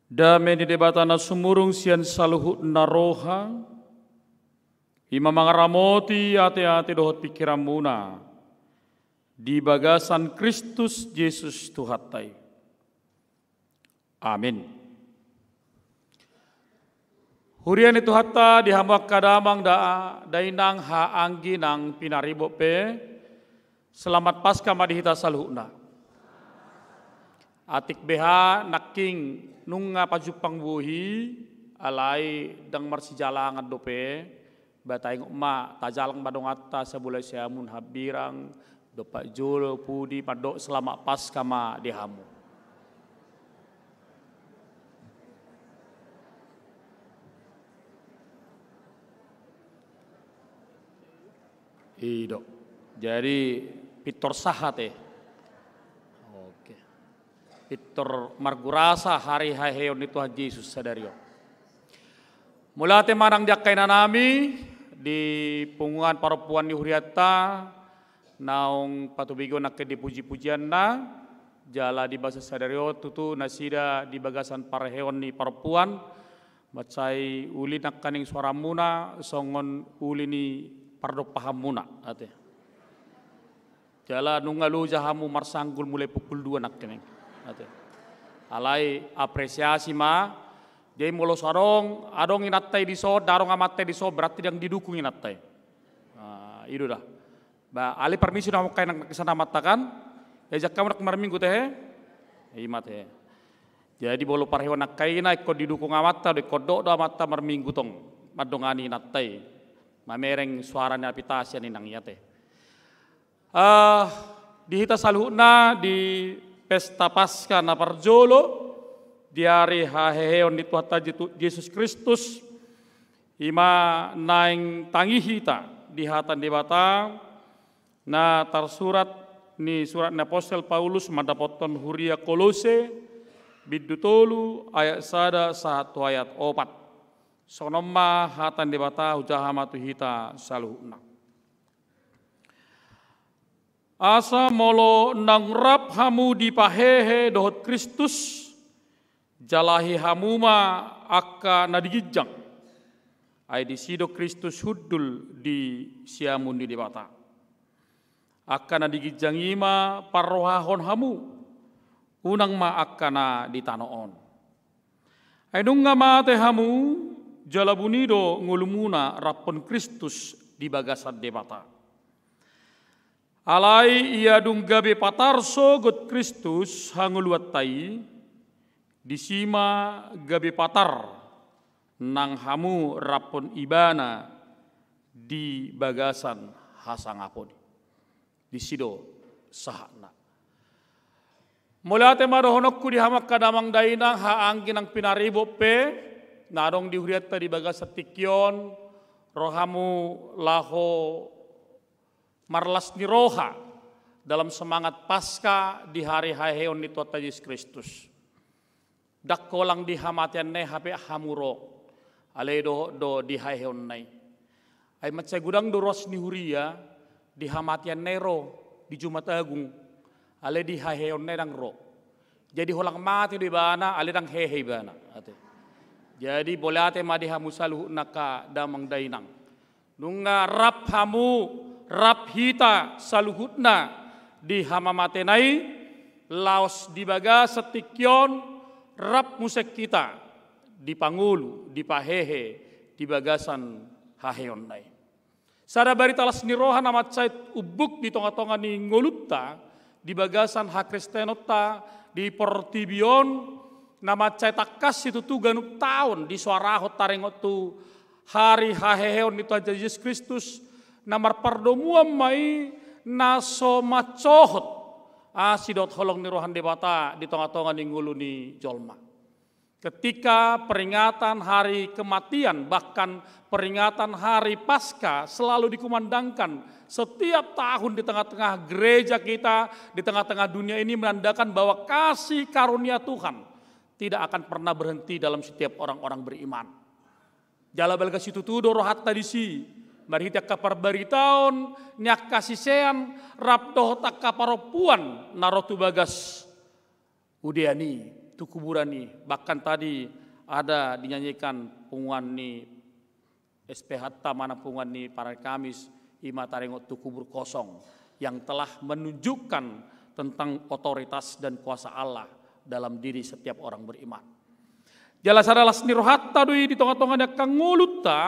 Dame ni Debata na sumurung sian saluhutna roha, i ma mangaramoti ateate dohot pingkiranmuna di bagasan Kristus Jesus Tuhanta i. Amin. Huria ni Tuhanta, di hamu angka damang da, dainang, haha anggi nang pinaribot pe, selamat Paskah ma di hita saluhutna. Atik beha nangkin nunga pajumpang bohi, alai ndang marsijalangan dope, ba taingot ma, tajalang ma donganta, sabola siamun, hambirang, dompak jolo, pudi, mandok selamat Paskah ma di hamu. I do. Jadi pintor sahat, eh. Oke. Pintor margurasa hari haheheon ni Tuhan Jesus sadari on. Mauliate ma nang di angka inanami, di punguan parompuan ni hurianta, naung patubigon nangkin di pujipujianna, jala di bagasan sadari on tutu nasida di bagasan parheheon ni parompuan, mansai uli nangkaning suaramuna songon uli ni pardompahanmuna, ate. Jala nunga loja hamu marsanggul mulai pukul dua nangkaning, ate. Alai apresiasi ma, jadi molo so adong, adong inanta i dison, ndang adong amanta i dison, berarti ndang didukung inanta i. Ah, i do da. Ba, alai parmisi do hamu angka inang nangkin sian amanta kan? Diajak hamu nangkin marminggu tehe? I ma tehe. Jadi molo parheheon angka ina, ingkon didukung amanta do, ingkon dok do amanta marminggu tong mandongani inanta i. Mamereng suara ni apitasi an inang i, ate. Ah, di hita saluhutna di pesta Paskah na parjolo, di ari haheheon ni Tuhanta Jitu-, Jesus Kristus, i ma naeng tangi hita di hata ni Debata, na tarsurat ni surat ni apostel Paulus mandapothon huria Kolose, bindu tolu ayat sada sahat tu ayat opat. Songon on ma hata ni Debata, hujaha ma tu hita saluhutna. Asa molo naung rap hamu dipahehe dohot Kristus, jalahi hamu ma angka na di ginjang. Ai disi do Kristus hundul di siamun ni Debata. Angka na di ginjang i ma parrohahon hamu, unang ma angka na di tano on. Ai nunga mate hamu, jala buni do ngolumuna raphon Kristus di bagasan Debata. Alai ia dung gabe patar sogot Kristus hangoluanta i, disi ma gabe patar nang hamu raphon Ibana di bagasan hasangapon i. Disi do sahatna. Mauliate ma dohononku di hamu angka damang dainang, haha anggi nang pinaribot pe, na adong di hurianta di bagasan tingki on, ro hamu laho marlas ni roha dalam semangat Paskah di hari haheheon ni Tuhanta Jesus Kristus. Ndang holan di hamateanna i hape hamu ro, alai dohot do di haheheonna i. Ai mansai godang do ruas ni huria di hamateanna i ro di Jumat Agung, alai di haheheonna i ndang ro. Jadi holan mate do ibana, alai ndang hehe ibana, ate. Jadi mauliate ma di hamu saluhutna angka damang dainang. Nunga rap hamu, rap hita saluhutna di hamamatena i, laos di bagasan tingki on, rap muse hita dipangolu, dipahehe di bagasan haheheonna i. Sada barita las ni roha na mansai umbuk di tongatonga ni ngolunta, di bagasan hakristenonta di portibi on, na mansai tangkas situtu ganup taon disoarahon taringot tu hari haheheon ni Tuhan Jesus Kristus, na marpardomuan ma i na so mansohot asi dohot holong ni roha ni Debata di tongatonga ni ngolu ni jolma. Ketika peringatan hari kematian, bahkan peringatan hari Paskah selalu dikumandangkan setiap tahun di tengah-tengah gereja kita, di tengah-tengah dunia ini, menandakan bahwa kasih karunia Tuhan tidak akan pernah berhenti dalam setiap orang-orang beriman. Jala balga situtu do rohanta disi, Marhite angka parbaritaon ni angka sisean rap dohot angka parompuan na ro tu bagas udean i, tu kuburan i. Bahkan tadi ada dinyanyikan punguan ni S P H ta manang punguan ni Parari Kamis, i ma taringot tu kubur kosong yang telah menunjukkan tentang otoritas dan kuasa Allah dalam diri setiap orang beriman. Jala sada las ni rohanta do i di tonga-tonga ni angka ngolunta,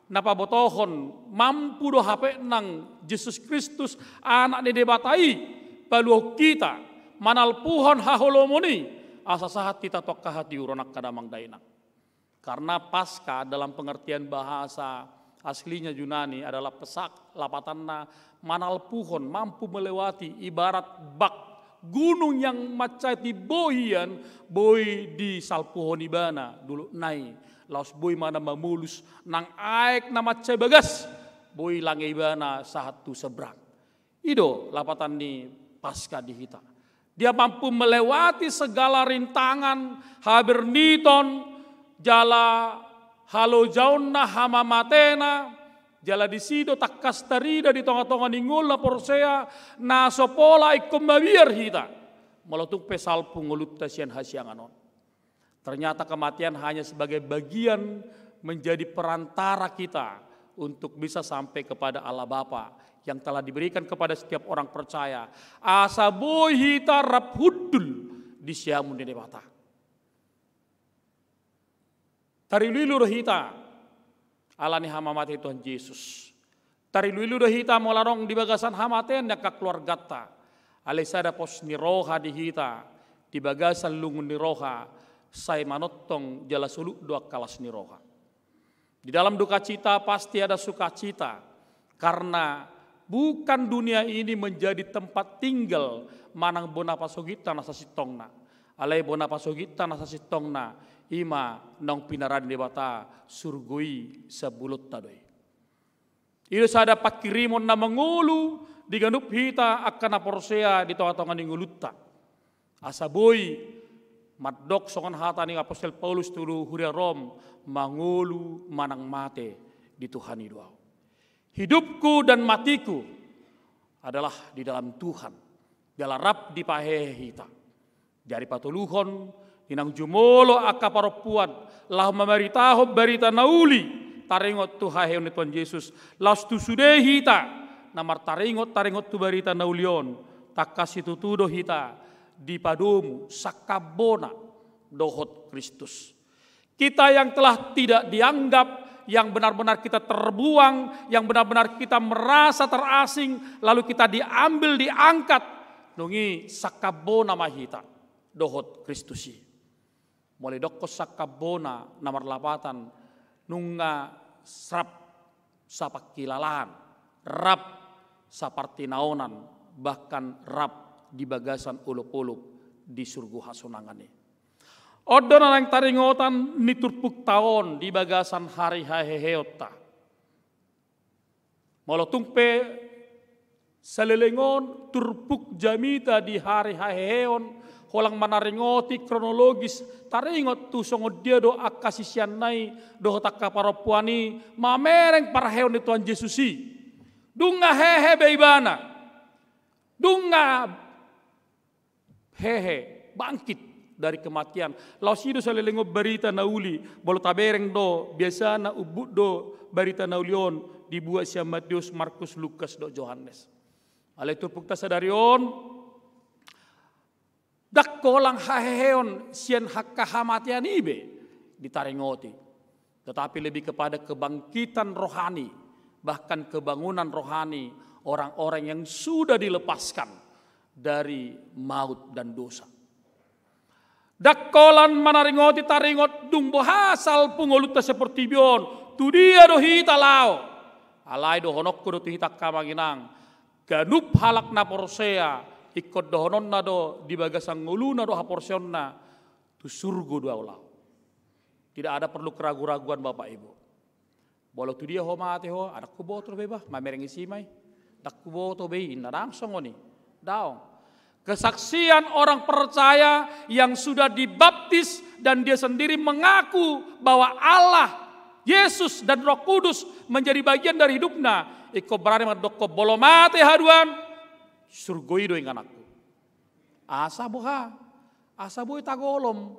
na pabotohon mampu do hape nang Jesus Kristus, Anak ni Debata i, paluahon hita, manalpuhon haholomon i, asa sahat hita tu angka hatiuron, angka damang dainang. Karena Paskah dalam pengertian bahasa aslinya Yunani adalah Pesach, lapatanna manalpuhon, mampu melewati, ibarat bak gunung yang mansai timbo hian, boi disalpuhon ibana dolokna i, laos boi ma na mamolus nang aek na mansai bagas, boi langa ibana sahat tu seberang. I do lapatan ni Paskah di hita. Dia mampu melewati segala rintangan, haberniton, jala halojaonna, hamamatena, jala disi do tangkas tarida di tonga-tonga ni ngolu na porsea, na so pola ingkon mabiar hita, molo tung pe salpu ngolunta sian hasiangan on. Ternyata kematian hanya sebagai bagian menjadi perantara kita untuk bisa sampai kepada Allah Bapa yang telah diberikan kepada setiap orang percaya. Asa boi hita rap hundul di siamun ni Debata. Tarilu-ilu do hita ala ni hamamate Tuhan Jesus. Tarilu-ilu do hita molo adong di bagasan hamatean ni angka keluarganta. Alai sada pos ni roha di hita, di bagasan lungun ni roha, sai manongtong jala solut do angka las ni roha. Di dalam dukacita pasti ada sukacita, karena bukan dunia ini menjadi tempat tinggal manang bona pasogitta na sasintongna. Alai bona pasogitta na sasintongna, i ma naung pinarade Debata, surgo i sian bulonta do i. I do sada pangkirimon na mangolu di ganup hita angka na porsea di tonga-tonga ni ngolunta. Asa boi mandok songon hata ni apostel Paulus tu huria Rom, mangolu manang mate di Tuhan i do ahu. Hidupku dan matiku adalah di dalam Tuhan. Jala rap dipahehe hita. Jadi patoluhon, inang jumolo angka parompuan, laho mamaritahon barita na uli, taringot tu haheheon ni Tuhan Jesus, laos tu sude hita, na martaringot-taringot tu barita na uli on, tangkas situtu do hita, dipadomu, sangkambona, dohot Kristus. Kita yang telah tidak dianggap, yang benar-benar kita terbuang, yang benar-benar kita merasa terasing, lalu kita diambil, diangkat, nunga sangkambona ma hita dohot Kristus i. Molo didokkon sangkambona na marlapatan, nunga rap sapangkilalaan, rap sapartinaonan, bahkan rap di bagasan olop-olop di surgo hasonangan i. On do na naeng taringotan ni turpukta on di bagasan ari haheheonta. Molo tung pe saleleng on turpuk jamita di ari haheheon, holan manaringoti kronologis, taringot tu songon dia do angka siseanna i dohot angka parompuan i mamereng parheheon ni Tuhan Jesus i. Dung hehe be ibana, dung hehe, bangkit dari kematian. Laos i do saleleng on barita na uli, molo tabereng do, biasana umbut do barita na uli on dibuat sian Matius, Markus, Lukas dohot Johannes. Alai turpukta sadari on, ndang holan haheheon sian angka hamatean i be ditaringoti. Tetapi lebih kepada kebangkitan rohani, bahkan kebangunan rohani orang-orang yang sudah dilepaskan dari maut dan dosa. Ndang holan manaringoti taringot dung boha salpu ngolunta sian portibi on, tu dia do hita laho. Alai dohononku do tu hita angka amang inang, ganup halak na porsea, ingkon dohononna do di bagasan ngoluna do haporseaonna, tu surgo do ahu laho. Tidak ada perlu keragu-raguan Bapak Ibu. Molo tu dia ho mate ho, ndang huboto be bah, mamereng isi ma i. Ndang huboto be i, inna ndang songon i. Daong. Kesaksian orang percaya yang sudah dibaptis dan dia sendiri mengaku bahwa Allah Yesus dan Roh Kudus menjadi bagian dari hidupna, ingkon berani mandokkon, molo mate haduan, surgo i do ingananku. Asa boha? Asa boi tagolom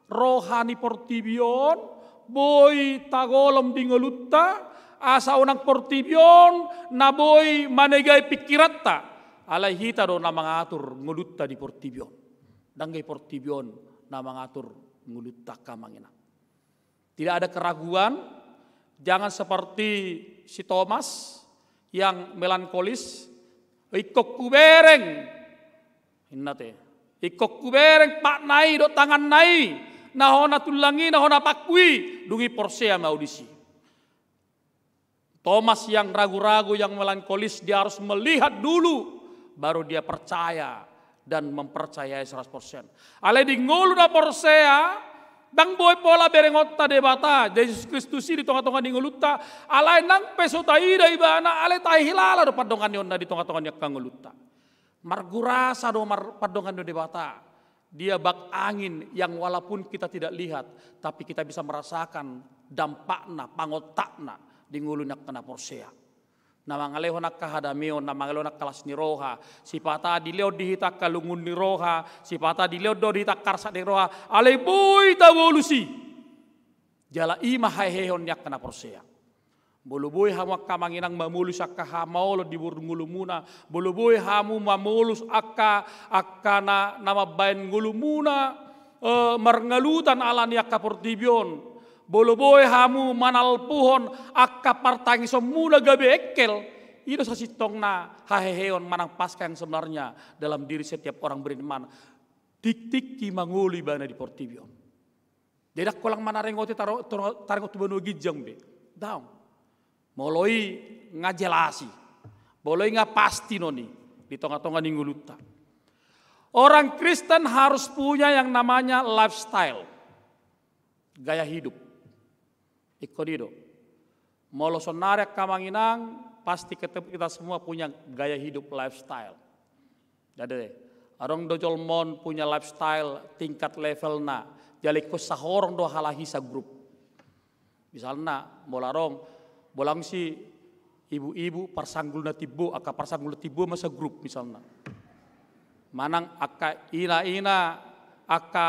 roha ni portibi on, boi tagolom di ngolunta, asa unang portibi on na boi manegai pingkiranta, alai hita do na mangatur ngolunta di portibi on. Ndang gabe portibi on na mangatur ngolunta, angka amang inang. Tidak ada keraguan, jangan seperti si Thomas yang melankolis, ingkon hubereng, inna te, ingkon hubereng patna i dohot tanganna i, na hona tulang i, na hona pangku i, dung i porsea ma au disi. Thomas yang ragu-ragu, yang melankolis, dia harus melihat dulu, baru dia percaya dan mempercayai seratus persen. Alai di ngolu na porsea, ndang boi pola berengonta Debata, Jesus Kristus i di tonga-tonga ni ngolunta, alai nang pe so taida ibana, alai tahilala do pandonganionna di tonga-tonga ni angka ngolunta. Margurasa do mar-, pandonganion Debata. Dia bak angin yang walaupun kita tidak lihat, tapi kita bisa merasakan dampakna, pangontakna di ngolu ni angka na porsea. Na mangalehon angka hadameon, na mangalehon angka las ni roha, sipata dilehon di hita angka lungun ni roha, sipata dilehon do di hita angka arsak ni roha, alai boi tabolus i. Jala i ma hahehehon ni angka na porsea. Molo boi hamu angka amang inang mamolus angka hamaolon di boru ngolumuna, molo boi hamu mamolus angka, angka na, na mambahen ngolumuna, eh, marngalutan ala ni angka portibi on, molo boi hamu manalpuhon angka partangisonmuna gabe engkel, i do sasintongna hahehehon manang Paskah yang sebenarnya dalam diri setiap orang beriman. Tingtingki mangolu ibana di portibi on. Jadi ndang holan manaringoti taro-, taro-, taringot tu banua ginjang be. Daong. Molo i nga jelas i. Molo i nga pasti non i di tonga-tonga ni ngolunta. Orang Kristen harus punya yang namanya lifestyle. Gaya hidup. Ingkon i do. Molo sonari angka amang inang, pasti kita, kita semua punya gaya hidup, lifestyle. Jadi, adong do jolma on punya lifestyle tingkat levelna, jala ingkon sahorong do halak i sagrup. Misalna, molo adong, bolang si ibu-ibu parsanggul na timbo, angka parsanggul na timbo ma sagrup misalna. Manang angka ina-ina, angka,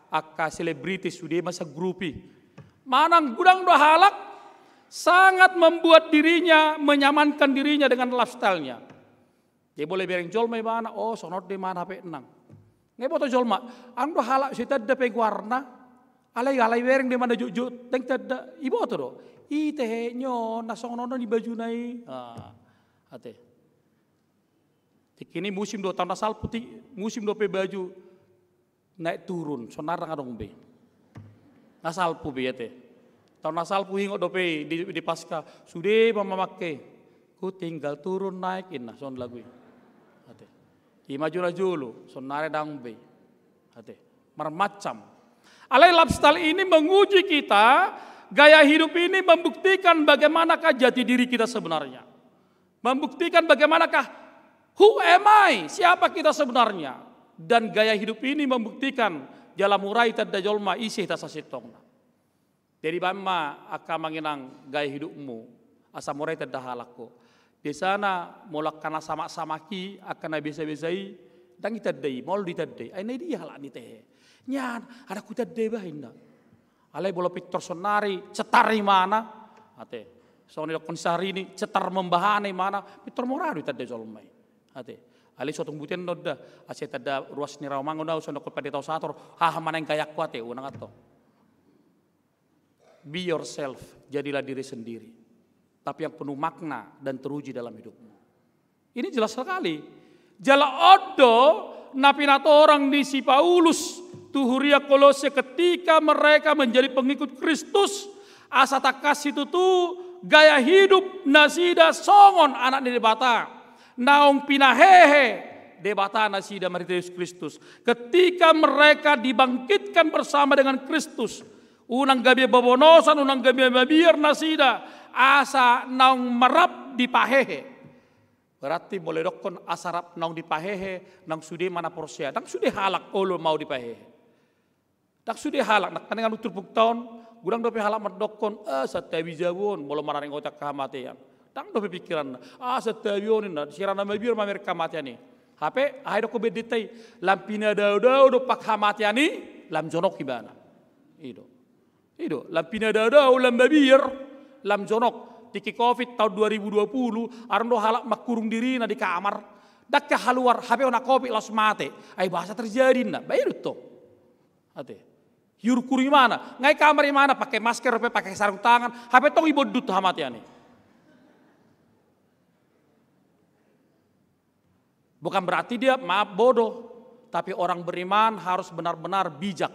angka selebritis sude ma sagrup i. Manang godang do halak sangat membuat dirinya, menyamankan dirinya dengan lifestyle-nya. Jadi molo ibereng jolma ibana, oh, songon on do imana pe nang. Nga iboto jolma, adong do halak so itanda pe goarna, alai, alai ibereng do imana jotjot, ndang itanda, iboto do. I tehe nyo, na songon on i bajuna i. Ah, ate. Tingki i musim do, taon na salpu ti-, musim dope baju naik turun, sonari ndang adong be. Na salpu be, ate. Taon na salpu ingot dope di, di Paskah, sude ma mamangke. Ku tinggal turun naik, inna, songon lagu i. Ate. I ma jo na jolo, sonari ndang be. Ate. Marmacam. Alai lifestyle ini menguji kita, gaya hidup ini membuktikan bagaimanakah jati diri kita sebenarnya. Membuktikan bagaimanakah, who am I, siapa kita sebenarnya. Dan gaya hidup ini membuktikan jala mura itanda jolma ise hita sasintongna. Jadi baen ma angka amang inang gaya hidupmu, asa mura itanda halak ho. Biasana molo angka na samak-samak i, angka na biasa-biasa i, ndang itanda i, maol do itanda i. Ai na i dia halak ni tehe. Nian, adong hutanda i bah inna. Alai molo pintor sonari, cetar imana. Ate. Songon didokkon Syahrini, cetar membahana imana, pintor mora do itanda jolma i. Ate. Alai so tung butian do da, asa itanda ruas ni ramangon au, songon didokkon Pandita Usahator, haha ma naeng gayangku ate, unang antong. Be yourself, jadilah diri sendiri. Tapi yang penuh makna dan teruji dalam hidupmu. Ini jelas sekali. Jala on do na pinatorang ni si Paulus tu huria Kolose ketika mereka menjadi pengikut Kristus, asa tangkas situtu gaya hidup nasida songon anak ni Debata. Naung pinahehe Debata nasida marhite Jesus Kristus. Ketika mereka dibangkitkan bersama dengan Kristus, unang gabe bobonosan, unang gabe mabiar nasida, asa naung rap dipahehe. Berarti molo didokkon asa rap naung dipahehe, naung sude ma na porsea, ndang sude halak olo mau dipahehe. Ndang sude halak, nangkaning turpukta on, Godang dope halak mandokkon, "Ah, santabi jabu on, molo mararing otak hamatean." Ndang dope pikiranna, "Ah, santabi on," ninna, "sirana mabiar mamereng hamatean i." Hape aha i dokkon bendenta i? Lam pinadaodao dompak hamatean i, lam jonok ibana. I do. I do, lam pinadaodao, lam mabiar, lam jonok. Tingki covid tahun dua ribu dua puluh, adong do halak mangkurung dirina di kamar. Ndang haluar, hape hona covid laos mate. Ai boasa terjadi ninna? Ba i do tong. Ate. Hiurkur imana, nga i kamar imana, pakai masker, hape pakai sarung tangan, hape tong ibondut hamatean i. Bukan berarti dia, maaf, bodoh, tapi orang beriman harus benar-benar bijak.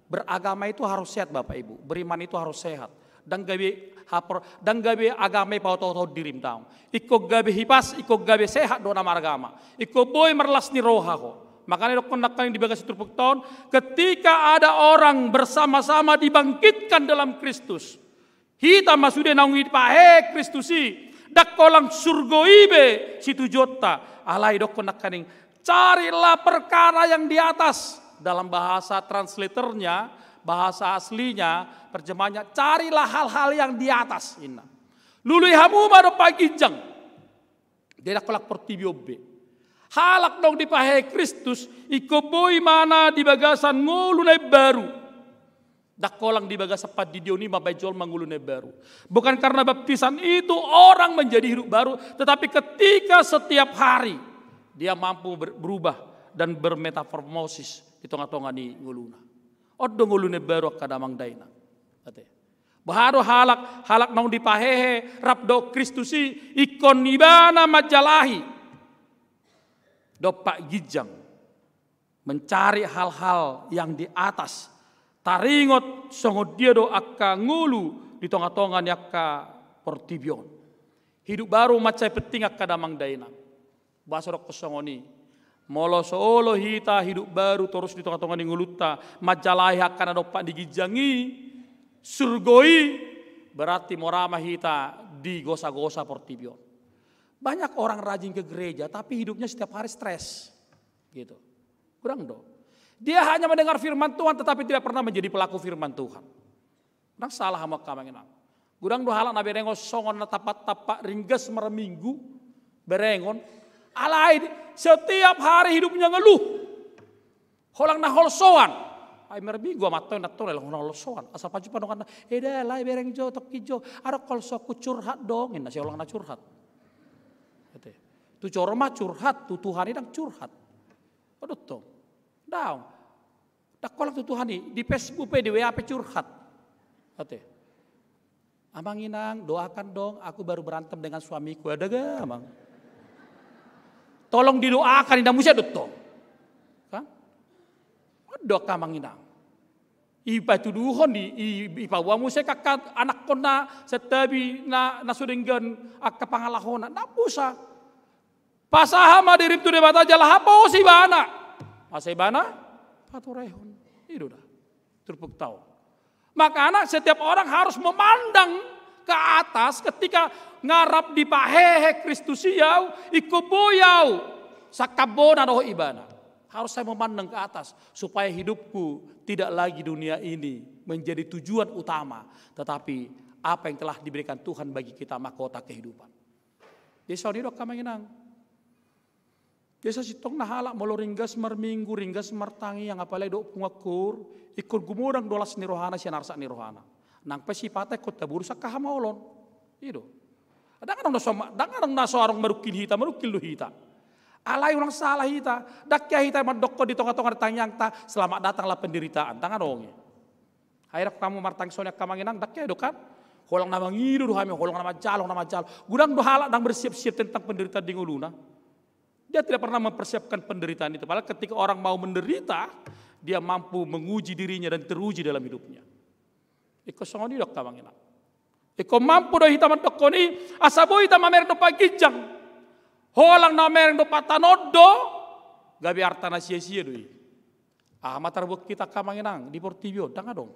Beragama itu harus sehat, Bapak Ibu. Beriman itu harus sehat. Ndang gabe hapor, ndang gabe agama i paoto-oto dirim, daong. Ingkon gabe hipas, ingkon gabe sehat do na maragama. Ingkon boi marlas ni roha ho. Makana dokkon nangkaning di bagasan turpukta on, ketika ada orang bersama-sama dibangkitkan dalam Kristus, hita ma sude naung dipahehe Kristus i, ndang holan surgo i be situjuonta, alai dokkon nangkaning, carilah perkara yang di atas. Dalam bahasa translatornya, bahasa aslinya, terjemahnya, carilah hal-hal yang di atas, ninna. Lului hamu ma dompak ginjang. Ndang holan portibi on be. Halak naung dipahehe Kristus, ingkon boi ibana di bagasan ngolu na imbaru. Ndang holan di bagasan pandidion i mambahen jolma ngolu na imbaru. Bukan karena baptisan itu orang menjadi hidup baru, tetapi ketika setiap hari dia mampu ber-, berubah dan bermetamorfosis di tonga-tonga ni ngoluna. On do ngolu na imbaru angka damang dainang. Ate. Boha do halak, halak naung dipahehe rap dohot Kristus i, ingkon ibana manjalahi dompak ginjang, mencari hal-hal yang di atas. Taringot songon dia do angka ngolu di tonga-tonga ni angka portibi on. Hidup baru mansai penting angka damang dainang. Boasa dokkon songon i? Molo so olo hita hidup baru torus di tonga-tonga ni ngolunta, manjalahi angka na dompak di ginjang i, surgo i, berarti mora ma hita digosa-gosa portibi on. Banyak orang rajin ke gereja, tapi hidupnya setiap hari stres. Gitu. Godang do. Dia hanya mendengar firman Tuhan, tetapi tidak pernah menjadi pelaku firman Tuhan. Ndang sala hamu angka amang inang. Godang do halak na berengon songon na tampak-tampak ringgas marminggu, berengon. Alai setiap hari hidupnya ngeluh. Holan na holsoan. Ai marminggu amanta on, antong holan na holsoan. Asal pajumpang donganna, "Eda, alai bereng jo, tongkin jo. Adong holsoanku, curhat dong," ninna si holan na curhat. Ate. Tu joro ma curhat, tu Tuhan i ndang curhat. Adong tong. Daong. Ndang holan tu Tuhan i, di Facebook pe, di W A pe curhat. Ate. "Amang inang, doakan dong, aku baru berantem dengan suamiku." Ada ga, amang? Tolong didoakan, inang, muse do tong. Kan? Adong angka amang inang. Ipatuduhon i, i, ipaboa muse angka anakkonna, santabi na, na so denggan angka pangalahona. Ndang bosa. Pasahat ma dirim tu Debata jala haposi ibana. Asa ibana paturehon. I do da turpukta on. Makana setiap orang harus memandang ke atas ketika nga rap dipahehe Kristus i au, ingkon boi au sangkap bona dohot ibana. Harus saya memandang ke atas supaya hidupku tidak lagi dunia ini menjadi tujuan utama, tetapi apa yang telah diberikan Tuhan bagi kita, mahkota kehidupan. Jadi songon i do angka amang inang. Biasa sintong na halak molo ringgas marminggu, ringgas martangiang, apalagi dohot punguan koor, ingkon gumodang do las ni rohana sian arsak ni rohana. Nang pe sipata ingkon taboru angka hamaolon. I do. Ndang adong na so, ndang adong na so adong manungkil hita, manungkil do hita. Alai unang sala hita, ndang hea hita mandokkon di tonga-tonga ni tangiangta, "Selamat datanglah penderitaan." Ndang adong i. Ai rap hamu martangiang songon i angka amang inang, ndang hea do kan? Holan na mangido do hami, holan na manjalo, na manjalo. Godang do halak ndang bersiap-siap tentang penderitaan di ngoluna. Dia tidak pernah mempersiapkan penderitaan itu. Padahal ketika orang mau menderita, dia mampu menguji dirinya dan teruji dalam hidupnya. Ingkon songon i do angka amang inang. Ingkon mampu do hita mandokkon i, asa boi hita mamereng dompak ginjang. Holan na mamereng dompak tano on do, gabe arta na sia-sia do i. Aha ma tarbuat hita angka amang inang di portibi on? Ndang adong.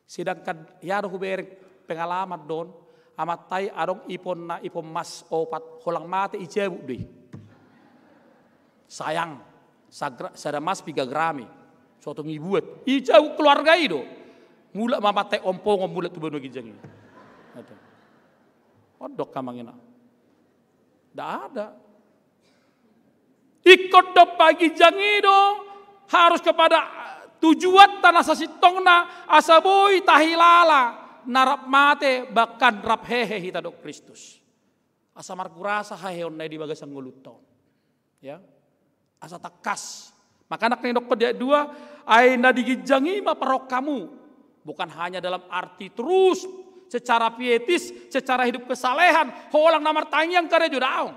Sedangkan hea do hubereng pengalaman do on, amanta i adong iponna, ipon mas opat, holan mate, ijabut do i. Sayang, sagra-, sada mas piga gram i. So tung ibuat, ijabut keluarga i do. Mulak ma mate ompongon mulak tu banua ginjang i. Ate. Ondok amang inang. Ndak ada. Ingkon dompak ginjang i do harus kepada tujuanta na sasintongna asa boi tahilala na rap mate bahkan rap hehe hita dohot Kristus. Asa margurasa haheonna i di bagasan ngolunta on. Ya. Asa tangkas. Makana kan didokkon di ayat dua, ai na di ginjang i ma parongkamu. Bukan hanya dalam arti terus secara pietis, secara hidup kesalehan, holan na martangiang karejo daong.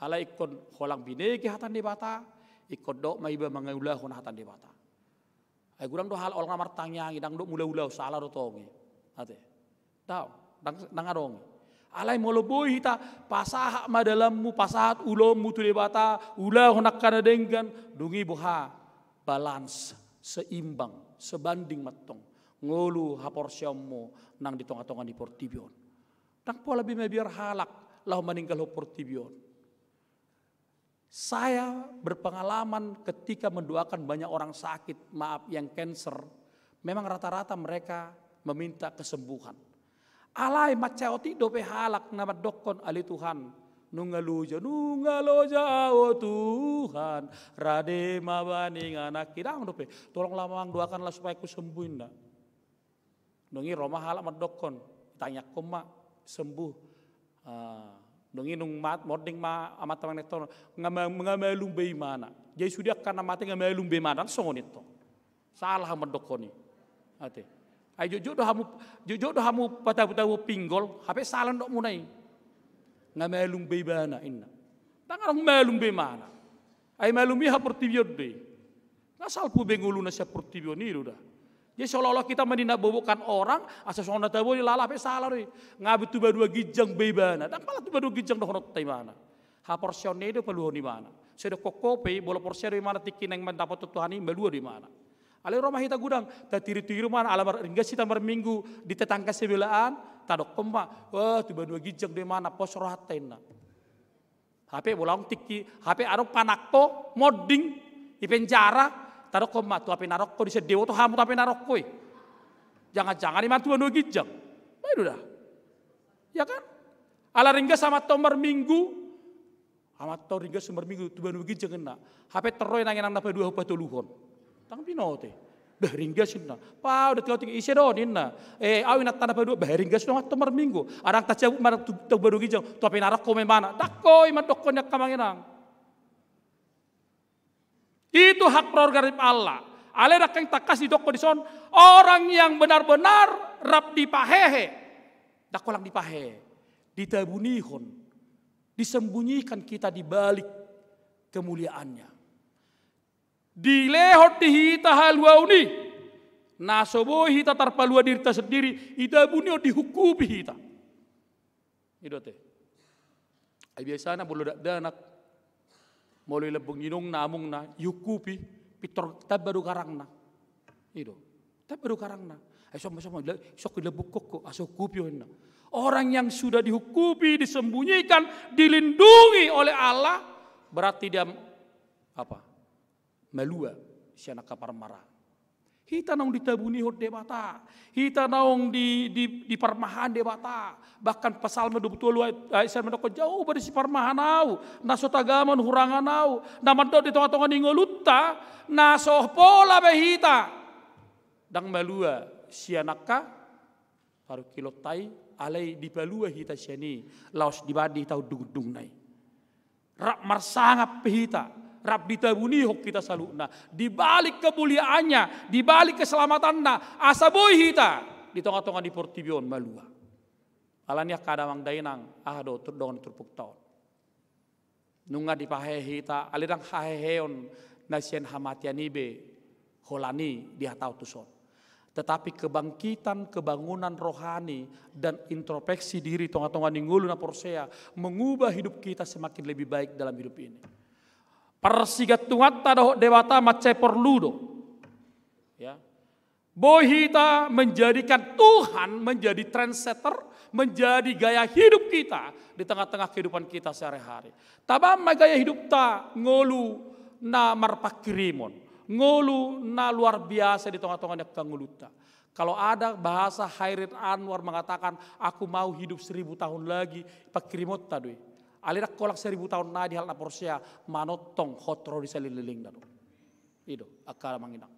Alai ingkon holan binege hata ni Debata, ingkon dohot ma iba mangulahon hata ni Debata. Ai godang do halak holan na martangiang i, ndang dohot mangulahon, salah do tong i. Ate. Daong, ndang, ndang adong. Alai molo boi hita pasahat ma dalanmu, pasahat ulaonmu tu Debata, ulahon angka na denggan, dung i boha balance, seimbang, sebanding ma antong ngolu haporseaonmu nang di tonga-tonga ni portibi on. Ndang pola be mabiar halak laho maninggalhon portibi on. Saya berpengalaman ketika mendoakan banyak orang sakit, maaf, yang cancer, memang rata-rata mereka meminta kesembuhan. Alai mansai otik dope halak na mandokkon, ale Tuhan, nunga loja, nunga loja au Tuhan, rade ma bani nganakki, ndang dope. Tolonglah Amang, doakanlah supaya aku sembuh, inna. Dung i ro ma halak mandokkon, tangiangkon ma sembuh. Ah, dung i nung mat, monding ma amanta manetton, nga ma-, nga malum be imana. Jadi sude angka na mate nga malum be imana, songon i tong. Salah mandokkon i. Ate. Ai jotjot do hamu, jotjot do hamu patabu-tabu pinggol, hape salah dok muna i. Nga malum be ibana, inna. Ndang adong malum be imana. Ai malum i haportibion do i. Nga salpu be ngoluna sian portibi on, i do da. Jadi seolah-olah kita menindakbobokkan orang, asa songon na tabo dilala pe salah do i. Nga be tu banua ginjang be ibana. Ndang pala tu banua ginjang dohononta imana. Haporseaonna i do paluahon imana. Sai dokkon ho pe i, molo porsea do imana tingki naeng mandapothon Tuhan i, malua do imana. Alai ro ma hita godang, tatiru-tiru ma ala mar-, ringgas hita marminggu di tetangga sebelaan, tadokkon ma, wah, tu banua ginjang do imana, pos rohanta, inna. Hape molo adong tingki, hape adong panangko, monding, di penjara, tadokkon ma, tu hape narokko di sende, boto hamu tu hape narokko i. Jangan-jangan imana tu banua ginjang. Bah, i do da. Ya kan? Ala ringgas amanta on marminggu, amanta on ringgas marminggu tu banua ginjang, inna. Hape torro i nang inang na paduahon patoluhon. Ndang binoto i. Bah, ringgas, inna. Pau do tingki-tingki, ise do on, inna. Eh, au inanta na paduahon, bah, ringgas do amanta on marminggu. Ndang tacabut ma tu, tu banua ginjang, tu hape narokko ma imana. Ndang ho i mandokkon i, angka amang inang. Itu hak prerogatif Allah. Alai ndang tangkas didokkon dison, orang yang benar-benar rap dipahehe. Ndang holan dipahehe. Ditabunihon. Disembunyikan kita di balik kemuliaannya. Dilehon di hita haluaon i, na so boi hita tarpalua dirita sendiri, ditabunihon, dihungkupi hita. I do ate. Ai biasana molo dakdanak, molo i lambung ni inongna, amongna, ihungkupi, pintor tamba do garangna. I do. Tamba do garangna. Ai sombong, sombong, la-, sok i lambung koko, asa hungkupi ho, inna. Orang yang sudah dihungkupi, disembunyikan, dilindungi oleh Allah, berarti dia apa? Malua sian angka parmaraan. Hita naung ditabunihon Debata, hita naung di, di, diparmahan Debata. Bahkan Psalmen dua pulu tolu ayat, ayat sada mandokkon, jauh ma disi parmahan au, na so tagamon hurangan au, na mandok di tonga-tonga ni ngolunta, na so pola be hita ndang malua sian angka parungkilonta i, alai dipalua hita sian i, laos dibandi hita undung-undungna i. Rap marsangap pe hita, rap ditabunihon hita saluhutna. Di balik kemuliaannya, di balik keselamatanna, asa boi hita di tonga-tonga ni portibi on malua. Alani i angka damang dainang, aha do tur-, dongan turpukta on. Nunga dipahehe hita, alai ndang haheheon na sian hamatean i be holan i dihatahon tuson. Tetapi kebangkitan, kebangunan rohani, dan introspeksi diri tonga-tonga ni ngolu na porsea mengubah hidup kita semakin lebih baik dalam hidup ini. Parsigantunganta dohot Debata mansai porlu do. Ya. Boi hita menjadikan Tuhan menjadi trendsetter, menjadi gaya hidup kita di tengah-tengah kehidupan kita sehari-hari. Tamba ma gaya hidupta ngolu na marpangkirimon, ngolu na luar biasa di tonga-tonga ni angka ngolunta. Kalau ada bahasa Khairidh Anwar mengatakan, "Aku mau hidup seribu tahun lagi," pangkirimonta do i. Alai ndang holan seribu tahun nai di halak na porsea, manongtong hot ro di saleleng-lelengna do. I do, angka amang inang.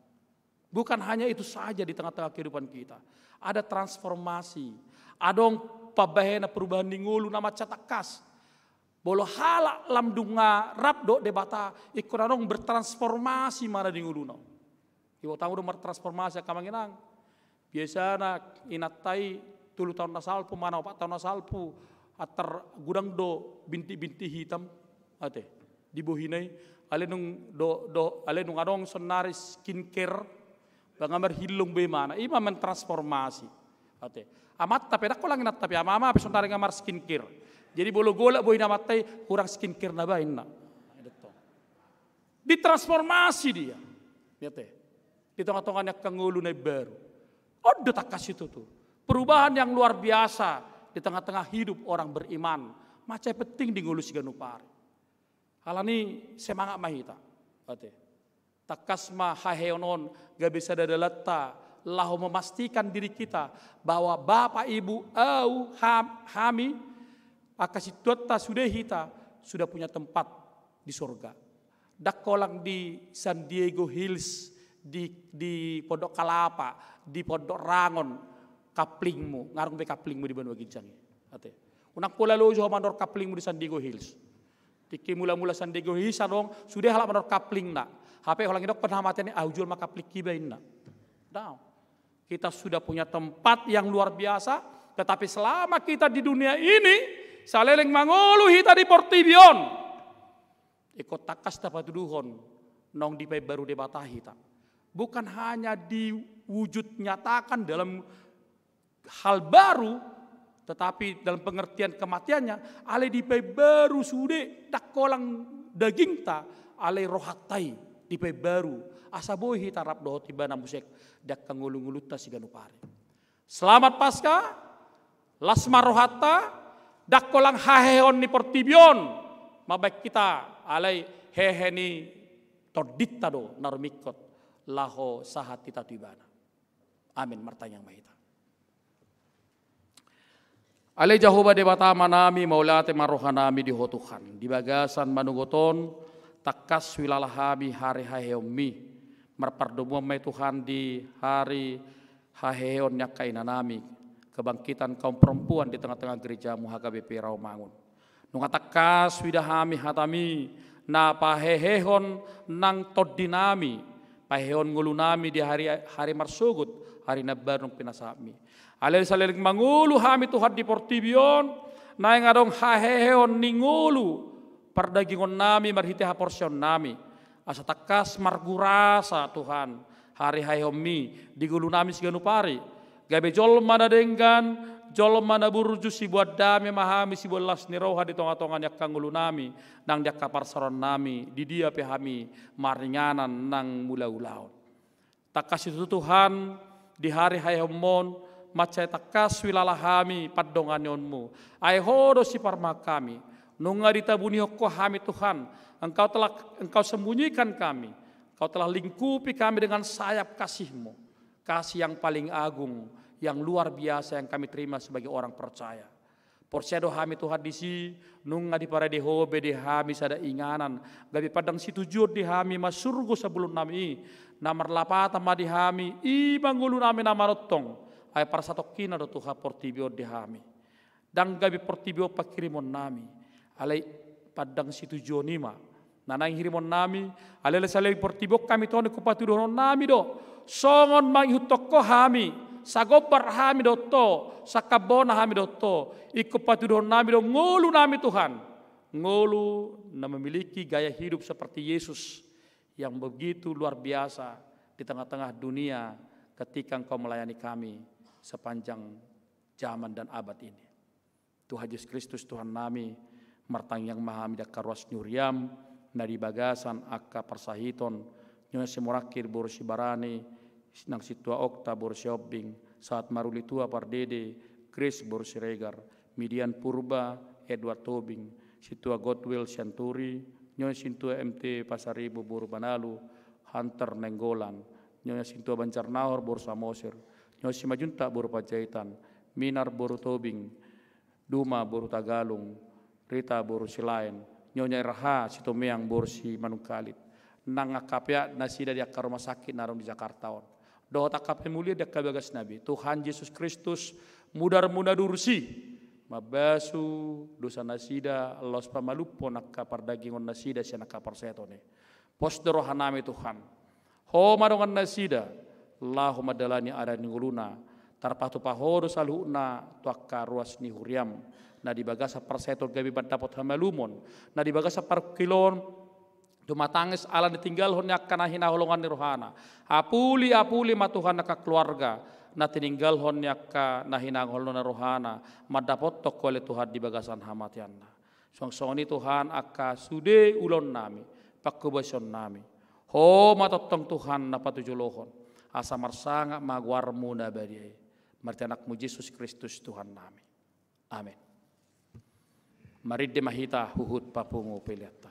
Bukan hanya itu saja di tengah-tengah kehidupan kita. Ada transformasi. Adong pambahenan perubahan ni ngolu na mansai tangkas. Molo halak lam nunga rap dohot Debata, ingkon adong bertransformasi mana di ngoluna. Iboto hamu do martransformasi angka amang inang. Biasana inanta i tolu taon na salpu, manang opat taon na salpu, antar godang do bintik-bintik hitam, ate, di bohina i, alai dung do, do, alai dung adong saonari skincare, ba nga marhillong be imana, i ma mentransformasi. Ate. Amanta pe, ndang holan inanta pe, ama-ama pe saonari nga marskincare. Jadi molo golap bohina amanta i, hurang skincare na ba inna. Ditransformasi dia. Lihat ya. Di tengah-tengah ni angka ngolu na imbaru. On do tangkas situtu. Perubahan yang luar biasa di tengah-tengah hidup orang beriman. Mansai penting di ngolu siganup ari. Alani semangat ma hita. Ate. Tangkas ma haheheon on gabe sada dalanta laho memastikan diri kita bahwa Bapa, Ibu, au, ham-, hami, angka sintuanta sude hita sudah punya tempat di sorga. Ndang holan di San Diego Hills, di, di Pondok Kalapa, di Pondok Rangon, kaplingmu, nga adong be kaplingmu di banua ginjang i. Ate. Unang pola loja ho mandor kaplingmu di San Diego Hills. Tingki mula-mula San Diego Hills adong, sude halak mandor kaplingna. Hape holan didokkon hamatean i, "Au jolma kaplingki ba," inna. Ndang. Kita sudah punya tempat yang luar biasa, tetapi selama kita di dunia ini, saleleng mangolu hita di portibi on, ingkon tangkas tapatuduhon naung dipaimbaru Debata hita. Bukan hanya diwujud nyatakan dalam hal baru, tetapi dalam pengertian kematiannya, alai dipaimbaru sude, ndang holan dagingta, alai rohanta i dipaimbaru. Asa boi hita rap dohot Ibana muse di angka ngolu-ngolunta siganup ari. Selamat Paskah, las ma rohanta, ndang holan haheheon ni portibi on mambahen hita, alai hehe ni tondinta do na rumingkot laho sahat hita tu Ibana. Amin. Martangiang ma hita. Ale Jahowa Debata Amanami, mauliate ma rohanami di Ho Tuhan. Di bagasan manugot on, tangkas huilala hami ari haheheonmi. Marpardomuan ma i Tuhan di ari haheheon ni angka inanami, kebangkitan kaum perempuan di tengah-tengah gerejamu H K B P Rawamangun. Nunga tangkas huida hami hatami, na pahehehon nang tondinami, pahehehon ngolunami di ari, ari marsogot, ari na baru naung pinasahatmi. Alai saleleng mangolu hami Tuhan di portibi on, naeng adong haheheon ni ngolu pardagingonnami marhite haporseaonnami. Asa tangkas margurasa Tuhan, ari haheheonmi di ngolunami siganup ari. Gabe jolma na denggan, jolma na burju, siboan dame ma hami, siboan las ni roha di tonga-tonga ni angka ngolunami, nang di angka parsaorannami, di dia pe hami maringanan nang mangula ulaon. Tangkas i tutu Tuhan, di ari haheheonmon, mansai tangkas huilala hami pandonganionmu. Ai Ho do siparmahan hami, nunga ditabunihon Ho hami Tuhan, Engkau telah, Engkau sembunyikan kami, Engkau telah lingkupi kami dengan sayap kasihmu. Kasih yang paling agung, yang luar biasa yang kami terima sebagai orang percaya. Porsea do hami Tuhan disi, nunga diparade Ho be di hami sada inganan, gabe pandang situjuon di hami ma surgo sabulonnami i, na marlapatan ma di hami, i ma ngolunami na manongtong, ai parsatongkina do Tuhan portibi on di hami. Ndang gabe portibi on pangkirimonnami, alai pandang situjuon i ma na naeng hirimonnami, alai saleleng portibi on hami Tuhan, ingkon patuduhononnami do, songon mangihuthon Ho hami, sagombar hami dohot Ho, sangkambona hami dohot Ho, ingkon patuduhononnami do ngolunami Tuhan, ngolu na memiliki gaya hidup seperti Yesus, yang begitu luar biasa di tengah-tengah dunia ketika Engkau melayani kami sepanjang zaman dan abad ini. Tuhan Jesus Kristus, Tuhannami, martangiang ma hami di angka ruas ni huriam, na di bagasan angka parsahiton, Nyonya Simorangkir boru Sibarani, nang Sintua Okta boru Sihombing, sahat maruli tua pardede, Grace boru Siregar, Midian Purba, Edward Tobing, Sintua Godwill Sianturi, Nyonya Sintua M T Pasaribu boru Manalu, Hunter Nainggolan, Nyonya Sintua Banjarnahor boru Samosir, Nyonya Simanjuntak boru Panjaitan, Minar boru Tobing, Duma boru Tagalung, Rita boru Silaen, Nyonya R H Sitomeang boru Simanungkalit. Nang angka peak nasida di angka rumah sakit na adong di Jakarta on. Dohot angka pemulihan di angka bagasna be. Tuhan Jesus Kristus, mudar-mudar ursi. Mambasu dosa nasida, laos pamalumhon angka pardagingon nasida sian angka parseton i. Pos do rohanami Tuhan. Ho ma dongan nasida, laho mandalani adat ni ngoluna, tarpatupa Ho do saluhutna tu angka ruas ni huriam, na di bagasan parseton gabe mandapot hamalumon, na di bagasan parungkilon, tumatangis ala ni tinggalhon ni angka na hinaholongan ni rohana. Apuli, apuli ma Tuhan angka keluarga, na tininggalhon ni angka na hinaholongan ni rohana, mandapothon Ho ale Tuhan di bagasan hamateanna. Suang songon i Tuhan angka sude ulaonnami, pangkobasionnami. Ho ma tongtong Tuhan na patujolohon, asa marsangap ma goarmu na badia i. Marhite Anakmu Jesus Kristus Tuhannami. Amen. Marende ma hita huhut papungu peleanta.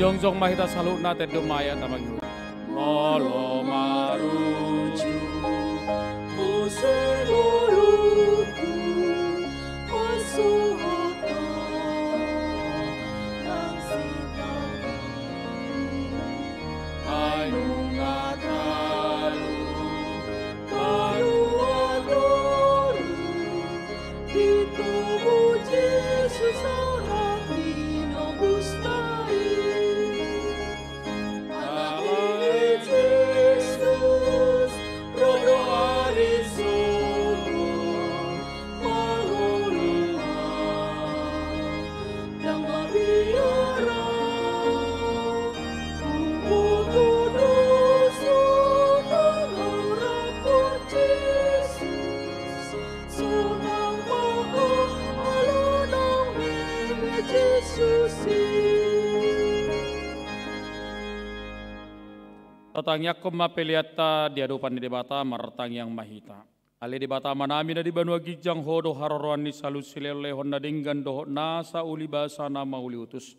Jongjong ma hita saluhutna, tandok ma ayat na mangihut. Molo maruju muse ngolungku, masuhut nang sitani. Ai nunga talu, talu adoru, ditomu Jesus anak ni nobus nai. Alai Jesus, ro do ari sogot, mangolu ma, ndang mabiar au, umboto dosa nang au rap dohot Jesus. Sonang ma au, olo nang meme Jesus i. Tatangiangkon ma peleanta di adopan ni Debata, martangiang ma hita. Ale Debata Amanami na di banua ginjang, Ho do haroroan ni saluhut silehonlehon na denggan dohot nasa uli basa na mauliutus.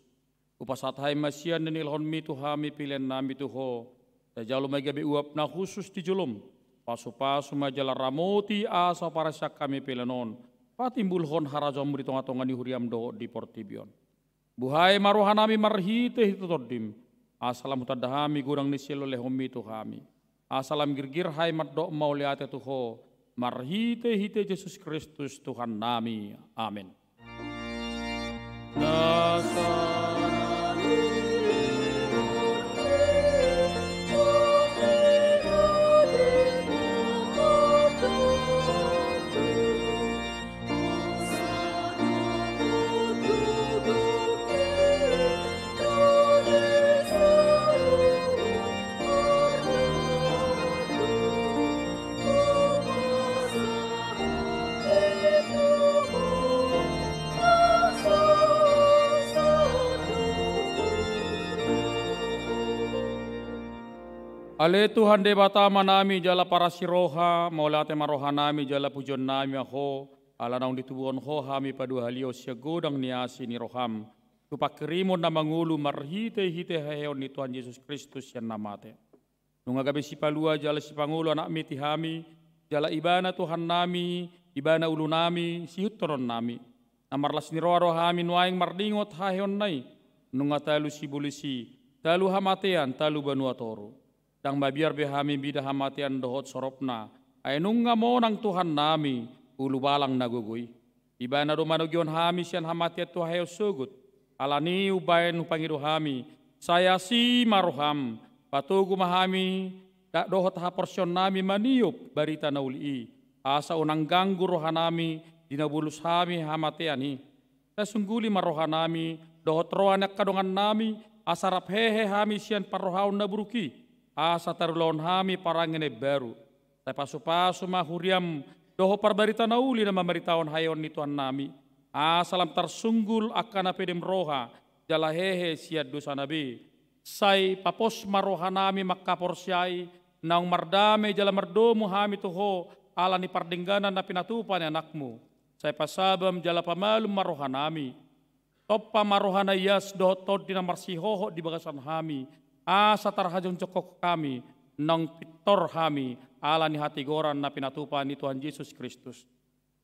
Hupasahat hami ma sian na nilehonmi tu hami peleannami tu Ho. Tajalo ma i gabe uap na hushus di jolom. Pasupasu ma jala ramoti asa huparsian hami pelean on patimbulhon harajaonmu di tongatonga ni huriam dohot di portibi on. Buhai ma rohanami marhitehite Tondim, asa lam hutanda hami godang ni silehonlehonmi tu hami. Asa lam girgir hami mandok mauliate tu Ho, marhitehite Jesus Kristus Tuhannami. Amen. Ale Tuhan Debata Amanami jala parasi roha, mauliate ma rohanami jala pujionnami ma Ho, ala naung ditubuhon Ho hami paduahalihon sian godang ni asi ni roham tu panghirimon na mangolu marhitehite haheheon ni Tuhan Jesus Kristus sian na mate. Nunga gabe sipalua jala sipangolu Anakmi di hami, jala Ibana Tuhannami, Ibana ulunami, siihutonnami. Na marlas ni roha do hami nuaeng marningot haheheonna i, nunga talu sibolis i, talu hamatean, talu banua toru. Ndang mabiar be hami mida hamatean dohot soropna, ai nunga monang Tuhannami, ulubalang na gogo i. Ibana do manogihon hami sian hamatean tu haheheon sogot. Alani i umbahen hupangido hami, sai asi ma roham, patogu ma hami, da-, dohot haporseaonnami maniop barita na uli i, asa unang ganggu rohanami di na umbolus hami hamatean i. Sai sungguli ma rohanami dohot roha ni angka dongannami, asa rap hehe hami sian parrohaon na buruk i, asa tarulahon hami parange na imbaru. Sai pasupasu ma huriam dohot parbarita na uli na mamaritahon haheheon ni Tuhannami, asa lam tarsunggul angka na pedem roha jala hehe sian dosana be. Sai papos ma rohanami mangkaporseai, naung mardame jala mardomu hami tu Ho ala ni pardengganan na pinatupa ni Anakmu. Sai pasabam jala pamalum ma rohanami. Tompa ma roha na ias dohot tondi na marsihohot di bagasan hami, asa tarhajongjongkon hami, naung pintor hami ala ni hatigoran na pinatupa ni Tuhan Jesus Kristus.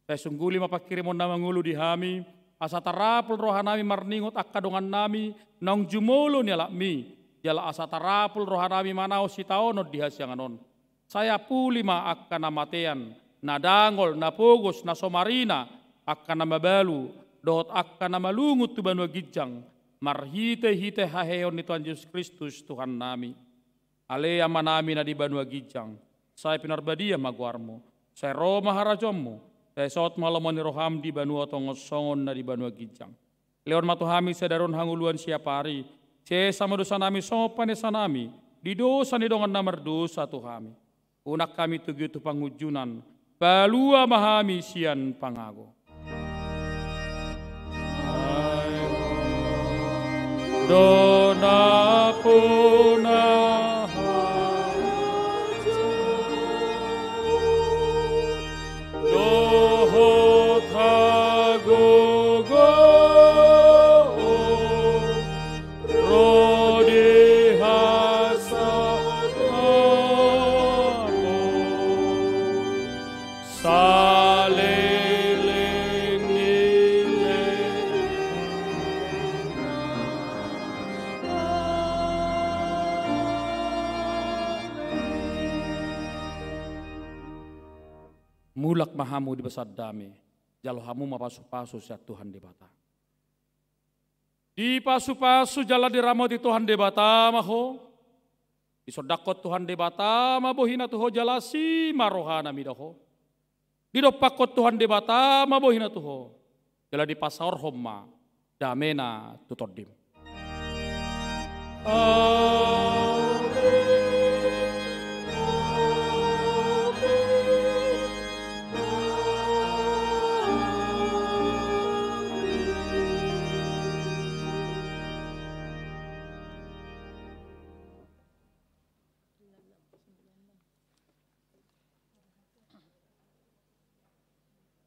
Sai sungguli ma panghirimon na mangolu di hami, asa tarapul rohanami marningot angka dongannami naung jumolo ni Anakmi, jala asa tarapul rohanami manaon sitaonon di hasiangan on. Sai apuli ma angka na matean, na dangol, na pogos, na so marina, angka na mabalu, dohot angka na malungun tu banua ginjang, marhitehite haheheon ni Tuhan Jesus Kristus Tuhannami. Ale Amanami na di banua ginjang, sai pinarbadia ma goarmu, sai ro ma harajaonmu, sai sohot ma lomo ni roham di banua tonga on songon na di banua ginjang. Lehon ma tu hami sadari on hangoluan siapari, sesa ma dosanami songon panesanami di dosa ni dongan na mardosa tu hami. Unang hami togihon tu pangunjunan, palua ma hami sian pangago. Do na puna dohot hagogoon, ro ma hamu di bagasan dame, jalo hamu ma pasu-pasu sian Tuhan Debata. Dipasupasu jala diramoti Tuhan Debata ma ho. Disondangkon Tuhan Debata ma bohina tu ho jala asi ma rohana mida ho. Didompakkon Tuhan Debata ma bohina tu ho jala dipasaorhon ma damena tu tondim. Amen.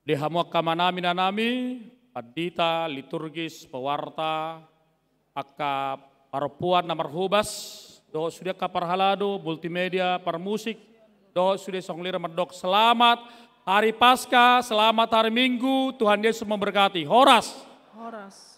Di hamu angka amanami, inanami, pandita, liturgis, pewarta, angka parompuan na marhobas, dohot sude angka parhalado, multimedia, parmusik, dohot sude songlir mandok selamat hari Paskah, selamat hari Minggu, Tuhan Yesus memberkati. Horas. Horas.